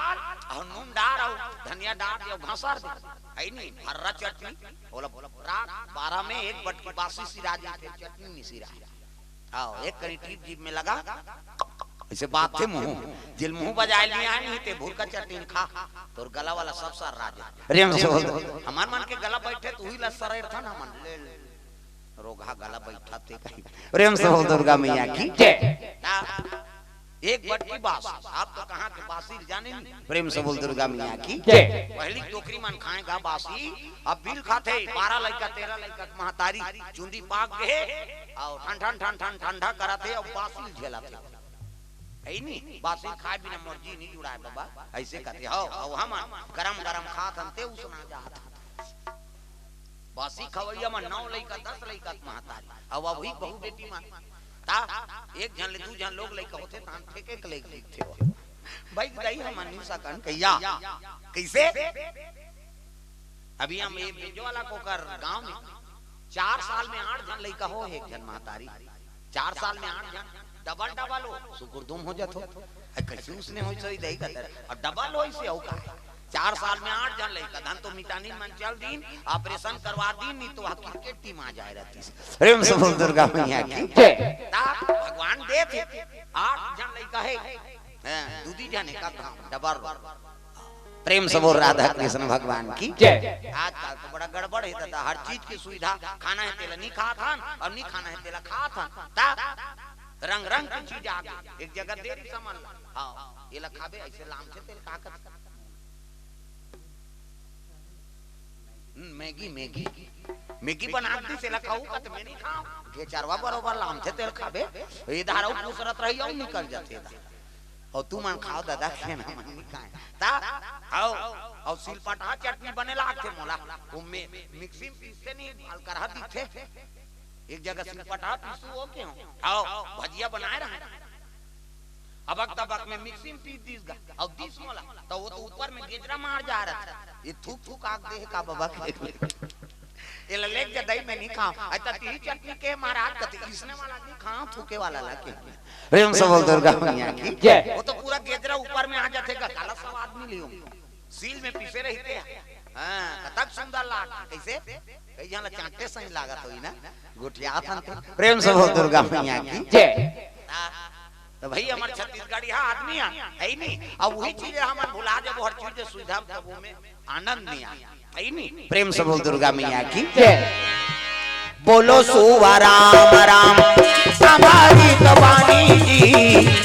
अउ नून डार, अउ धनिया डार दे, अउ घसर दे। है नी, भर्रा चटनी, ओला रात बारह में एक बटकी बासी सिरा जी, फिर चटनी नहीं सिरा। हाँ, एक कनी टीप जीभ में लगा, ऐसे बात थे मुंह, जेल मुंह बजाए लिया नहीं ते भुरका चटनी खा, तोर गला वाला सब सर राज। प्रेम से बोल दो। हमार मन के गला बैठे, तू ही ला सरेर था ना मन। ले, ले। रोगहा गला बैठा थे कहीं। प्रेम से बोल दुर्गा मैया की जय। ता, एक बटकी बास, आप तो कहाँ के बासी जाने नहीं। प्रेम से बोल दुर्गा मैया की जय। पहली टोकरी मन खाएगा बासी, अब बिल खाथे, बारह लइका, तेरह लइका के महतारी, चुंदी पाक गे, अउ ठन ठन ठन ठन ठंडा कराथे, अउ बासी झेलाथे। है नी, बासी खाए बिना मर्जी नहीं जुड़ाए बाबा, ऐसे कहते हो, अउ हम गरम गरम खात हन ते उसना जात। बासी खवैया म नौ लइका, दस लइका के महतारी, अउ अभी बहू बेटी म ता एक झन ले दू झन लोग लइका होथे, तहां ठेके के लइका लिखथे हो। भाई दाई हमन नहीं सकन कहिया। कइसे? अभी हम ये बेंजो वाला कोकर गांव में चार साल में आठ झन लइका हो, एक झन महतारी। चार साल में आठ झन, डबल डबल हो, सुकुरदुम हो जात हो। अरे कइसे उसने होई सही दही का दर, अउ डबल होई से हो का? चार साल में आठ झन लइका, धन तो मितानिन मन चल दीन, ऑपरेशन करवा दीन, नहीं तो वह क्रिकेट टीम आ जाए रहती। प्रेम से बोल दुर्गा मैया की जय। ता भगवान दे थे, आठ झन लइका हे, हैं, दू दी झन एक आध घाव, डबल। प्रेम से बोल राधा कृष्ण भगवान की जय। आजकल तो बड़ा गड़बड़ हे दादा, हर चीज की सुविधा, खाना हे तेला नहीं खात हन, अउ नहीं खाना हे तेला खात हन। ता रंग रंग की चीज आ गई, एक जगह देरी समझ ला। हाँ, ये ला खाबे, ऐसे लाम से तेल का कर। हम्म, मैगी, मैगी, मैगी बना दी, तेला खाऊ का तो मैं नहीं खाऊं। घेचरवा बरोबर लाम से तेल खाबे, ये धारा पूछ रत रही, अउ निकल जाते दा। अउ तुमन खाव दादा, खेना मन नहीं खाए। ता, अउ, अउ सिलपटहा चटनी बने लागथे मोला। वो में, मिक्सी में पीसथे नहीं, अलकरहा दिखथे। एक जगह सिलपटहा पीसू हो के हो। अउ, भजिया बनाए रहे। अबक तबक में मिक्सी में पीस दिस गा। अउ दिस मोला, तो वो तो ऊपर में गेजरा मार जा रहा था। ये थूक थूक आग दे का बाबा के। ये ला लेके जा दई, मैं नहीं खाऊं। अच्छा, ती चटनी के महाराज कते इसने वाला नहीं खाऊं, थूके वाला ला के। प्रेम से बोल दुर्गा मैया की जय। वो तो पूरा गेजरा ऊपर में आ जाते का, काला स्वाद मिली हो। सील में पीसे रहते हैं। हाँ, कतक सुंदर लाग। कैसे? कई जन ला चांटे सही लागत होई ना, गोठिया थन ते। प्रेम से बोल दुर्गा मैया की जय। हाँ, तो भाई हमार छत्तीसगढ़िया आदमी है, है ही नहीं। अब वही चीज हमन भुला जब हर चीज सुविधा, तब वो में आनंद नहीं आए। आई नहीं? प्रेम से बोल दुर्गा मैया की जय। बोलो सुवा राम राम, हमारी तो बानी जी।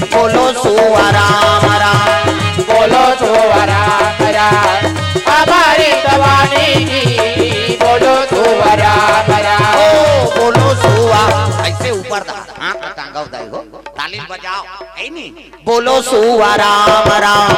बोलो सुवा राम राम, बोलो सुवा राम राम, हमारी तो बानी जी। बोलो सुवा राम राम। ओ, बोलो सुवा, ऐसे ऊपर दा, हाथ टांगा उठाए हो, ताली बजाओ, है नहीं? बोलो सुवा राम राम,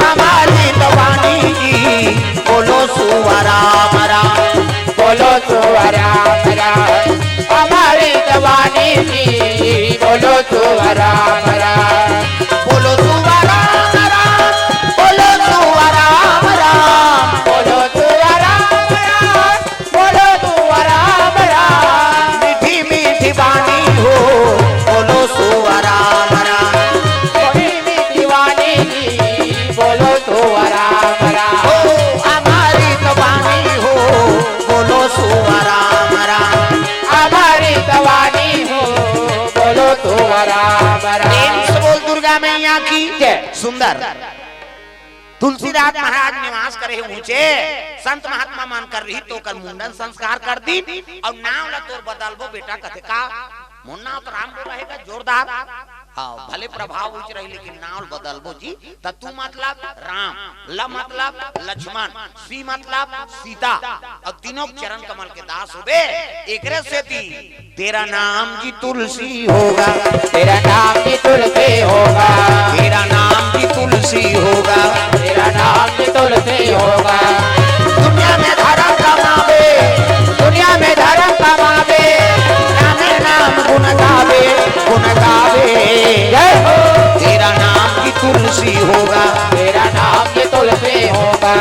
हमारी तो बानी जी। बोलो सुवा राम राम, बोलो सुवा राम राम, हमारी तो बानी जी। बोलो सुवा राम राम, बोलो सुवा राम राम, बोलो सुवा राम राम, बोलो सुवा राम राम। बोलो सुवा राम राम। मीठी मीठी बानी हो, बोलो सुवा राम राम। मीठी मीठी बानी जी, बोलो सुवा राम राम। ओ, हमारी तो बानी हो, बोलो सुवा राम राम। हमारी तो बानी हो, बोलो सुवा राम राम। प्रेम से बोल दुर्गा मैया की जय। सुंदर। तुलसीदास महाराज निवास करे हे ऊंचे, संत महात्मा मन कर रही तो ओकर मुंडन संस्कार कर दीन, अउ नाव ला तोर बदलबो बेटा, कथे का? मोर नाव तो राम बोला हे का जोरदार। हाँ, भले प्रभाव ऊंच रही, लेकिन नाव बदलबो जी। त तू मतलब राम, ल मतलब लक्ष्मण, सी मतलब सीता, अउ तीनों के चरण कमल के दास होबे, एकरे सेती तेरा नाम जी तुलसी होगा, तेरा नाम जी तुलसी होगा, तेरा नाम जी तुलसी होगा, तेरा नाम जी तुलसी होगा। दुनिया में धर्म कमावे, दुनिया में धर्म कमावे, नामे नाम गुण गावे, गुण गावे। जय हो। तेरा नाम जी तुलसी होगा, तेरा नाम जी तुलसी होगा।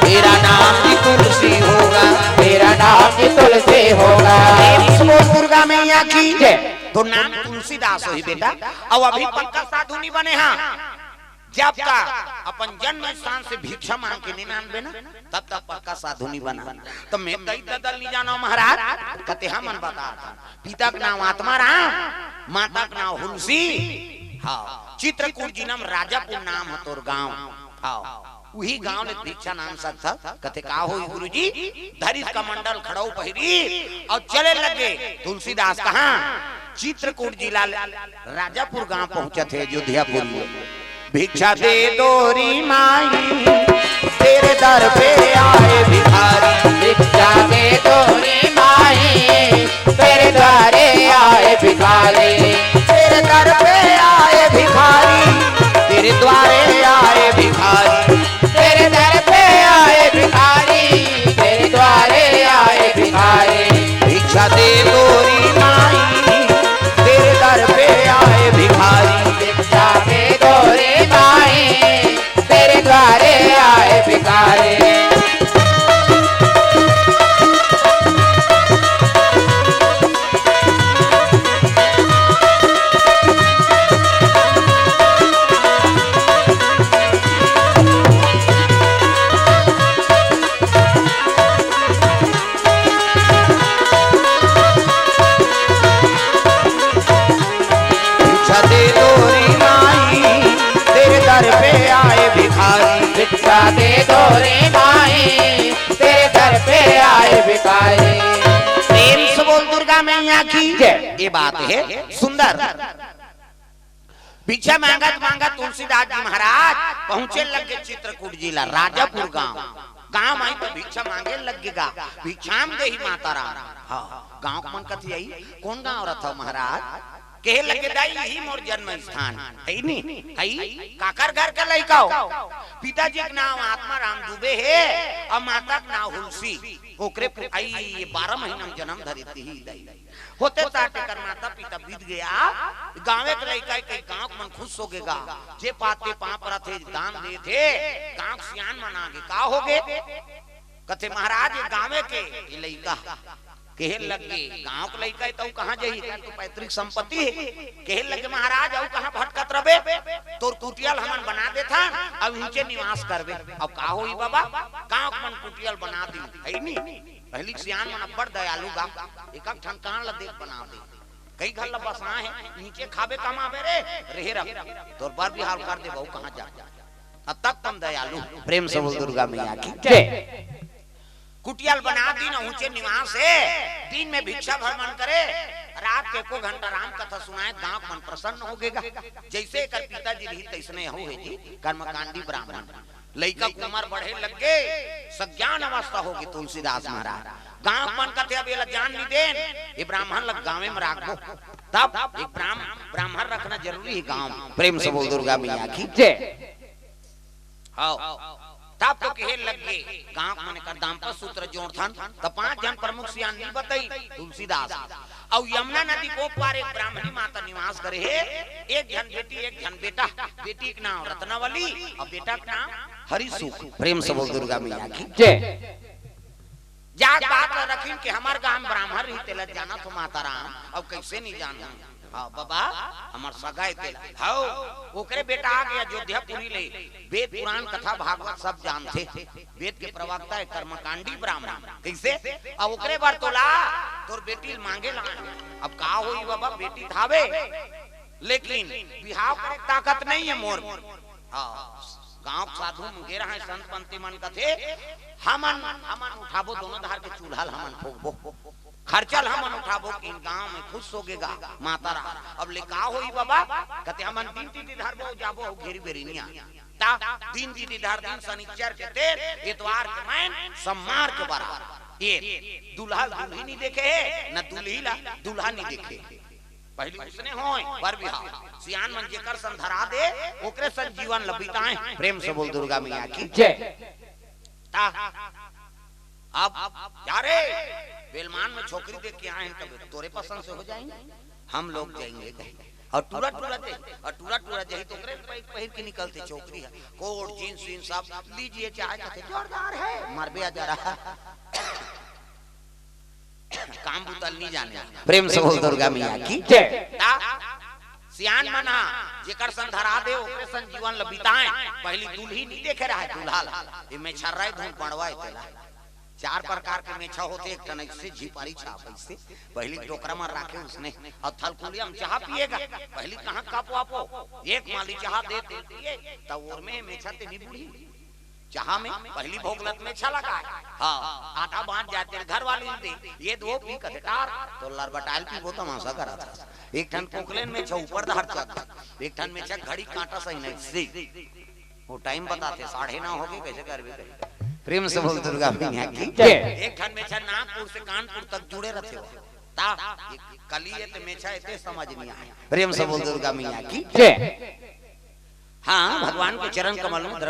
तेरा नाम भी तुलसी होगा, तेरा नाम भी तुलसी होगा। प्रेम से बोल दुर्गा मैया की जय। तो नाम तुलसीदास होही बेटा, अउ अभी पक्का साधु नहीं बने हा। जब का अपन जन्म स्थान से भिक्षा मांग के नहीं मानबे ना, तब तक पक्का साधु नहीं बना। तो मैं दई ददल नहीं जाना महाराज, कते हमन बता था। पिता के नाम आत्मा राम, माता के नाम हुलसी। हाँ, चित्रकूट जिला में राजापुर नाम है तोर गांव। हाँ, उही गांव ले भिक्षा मांग सकत हस। कथे का होई गुरुजी, धरिस कमंडल खड़ाऊ पहिरी अउ चले लगे। तुलसीदास कहाँ? चित्रकूट जिला ले राजापुर गांव पहुंचत हे अयोध्यापुर में। भिक्षा दे दो री माई, तेरे दर पे आए भिखारी। भिक्षा दे दो रे माई, तेरे द्वारे आए भिखारी। तेरे दर पे आए रे माई, तेरे दर पे आए भिखारी। प्रेम से बोल दुर्गा मैया की जय। ये बात है सुंदर। भिक्षा मांगत मांगत तुलसीदास जी महाराज पहुंचे लगे चित्रकूट जिला राजापुर गांव। गांव आई तो भिक्षा मांगे लगेगा, भिक्षाम देहि माता राम। हाँ, गांव के मन कथी आई, कौन गांव रथव महाराज? कहे लगे, दाई, यही मोर जन्म स्थान है नी, है काकर घर का लइका हो? पिताजी के नाम आत्मा राम दुबे है और माता के नाम हुलसी। ओकरे पु-, आई ये बारह महीना में जन्म धरी थी दाई। होते साठ एकर माता पिता बीत गया, गांवे के लइका है, कई गांव के मन खुश हो गेगा। जे पाते पांव परत हे, दान दे थे, गांव के सियान मन आगे का हो गे? कथे महाराज ये गांवे के ये लइका कहे लगे, गांव के लइका है, तऊ कहाँ जाही? का तो पैतृक संपत्ति है। कहे लगे, महाराज, अऊ कहाँ भटकत रबे? तोर कुटिया ल हमन बना देथन, अब इहिंचे निवास करबे। अब का होही बाबा? गांव के मन कुटिया ल बना दी, है नी? पहिली के सियान मन अब्बड़ दयालु गा, एक एक ठन कान ल देख बना दे। कई घर ल बसाए हे, नीचे खाबे कमाबे रे, रेहे रह। तोर बर बिहाव कर देबो, कहाँ जा? अतक कन दयालु। प्रेम से बोल दुर्गा मैया की जय। कुटिया ल बना दीन, ऊंचे निवास है। दिन में भिक्षा भ्रमण करे, रात के एको घंटा राम कथा सुनाए, गांव के मन प्रसन्न हो गेगा। जैसे एकर पिताजी रही तैसने हो है जी, कर्मकांडी ब्राह्मण। लइका के उमर बढ़े लग गे, सज्ञान अवस्था हो गे तुलसीदास महाराज। गांव के मन कथे अब एला जान नी देन, ये ब्राह्मण ल गांवे में राखबो। तब एक ब्राह्म-, ब्राह्मण रखना जरूरी है गांव में। प्रेम से बोल दुर्गा मैया की जय। हाँ, तब तो कहे लग गे, गांव के मन कर दाम्पत्य सूत्र जोड़थन, त पांच झन प्रमुख सियान नी बतई, तुलसीदास। अउ यमुना नदी को पार एक ब्राह्मणी माता निवास करे हे, एक झन बेटी, एक झन बेटा। बेटी के नाम रत्नावली अउ बेटा के नाम हरिसुख। प्रेम से बोल दुर्गा मैया की जय। जात बात ल रखिन के हमर गांव ब्राह्मण रही, तेला जानत हो माता राम, अउ कैसे नी जानहूं? हाँ बाबा, हमर सगा ए तेला। हौ, ओकरे बेटा आ गे अयोध्यापुरी ले, वेद पुराण कथा भागवत सब जानथे। वेद के प्रवक्ता है कर्मकांडी ब्राह्मण। कैसे? अब ओकरे बर तोला तोर बेटी ल मांगे ला। अब का होई बाबा, बेटी थावे, लेकिन बिहाव करे ताकत नहीं है मोर। हाँ, गांव के साधु मन गे रहय, संत पंथी मन कथे, हमन, हमन उठाबो दोनों धार के चूल्हा ल हमन फूकबो। खर्चा ल हमन उठाबो कि गांव में खुश हो गेगा माता राम। अब ले का होई बाबा? कथे हमन दिन तिथि धरबो, जाबो अउ घेरी बेरी निया। ता दिन तिथि धर दिन, शनिचर के तेल, एतवार के मैन, सम्मार के बराबर। ये दूल्हा दुल्ही नी देखे हे, न दुल्ही ला दूल्हा नी देखे। पहिली उसने होय बर बिहाव। सियान मन जेकर सन धरा दे, ओकरे सन जीवन ल बिताए। प्रेम से बोल दुर्गा मैया की जय। ता अब जा रे, बेलमान में छोकरी देख के आए हैं, तब तोरे पसंद से हो जाएंगे, हम लोग जाएंगे कहीं। और टूरा टूरा दे, और टूरा टूरा जाही तो ओकरे पहिर, पहिर के निकलते छोकरी है, कोट, जींस, वींस सब लीजिए, चाहे कहते जोरदार है, मरबे आ जा रहा। काम बुतल नी जाने। प्रेम से बोल दुर्गा मैया की जय। ता सियान मन हा जेकर सन धरा दे, ओकरे सन जीवन ल बिताए। पहिली दुल्ही नी देखे रहा दूल्हा ला, ये मेछर्रा ए धुन बड़वा ए तेला। चार प्रकार के मेछा होथे, एक ठन ऐसे झिपारी छाप ऐसे, पहिली डोकरा मन राखे उसने, अउ थलकुलिया में चाहा पिएगा, पहिली कहाँ कप वापो, एक माली चाहा दे ते पिए, त ओर में मेछा ते नी बूढ़ी। चाहा में पहिली भोगलत मेछा लगाए, हाँ, आधा बांट जाते घर वाली दे, ये दो पी कथे टार, तो लरबटाइल पीबो तमाशा करत हस। एक ठन कोकलेन मेछा ऊपर धार चढ़, एक ठन मेछा घड़ी कांटा सही नहीं सी। वो टाइम बताथे, साढ़े नौ हो गे, कैसे करबे कही। प्रेम से बोल दुर्गा मैया की जय। एक ठन मेछा नागपुर से कानपुर तक जुड़े रथे हो। ता, ये कली ए ते मेछा ए ते समझ नहीं आए। प्रेम से बोल दुर्गा मैया की जय। हाँ, भगवान के चरण कमल में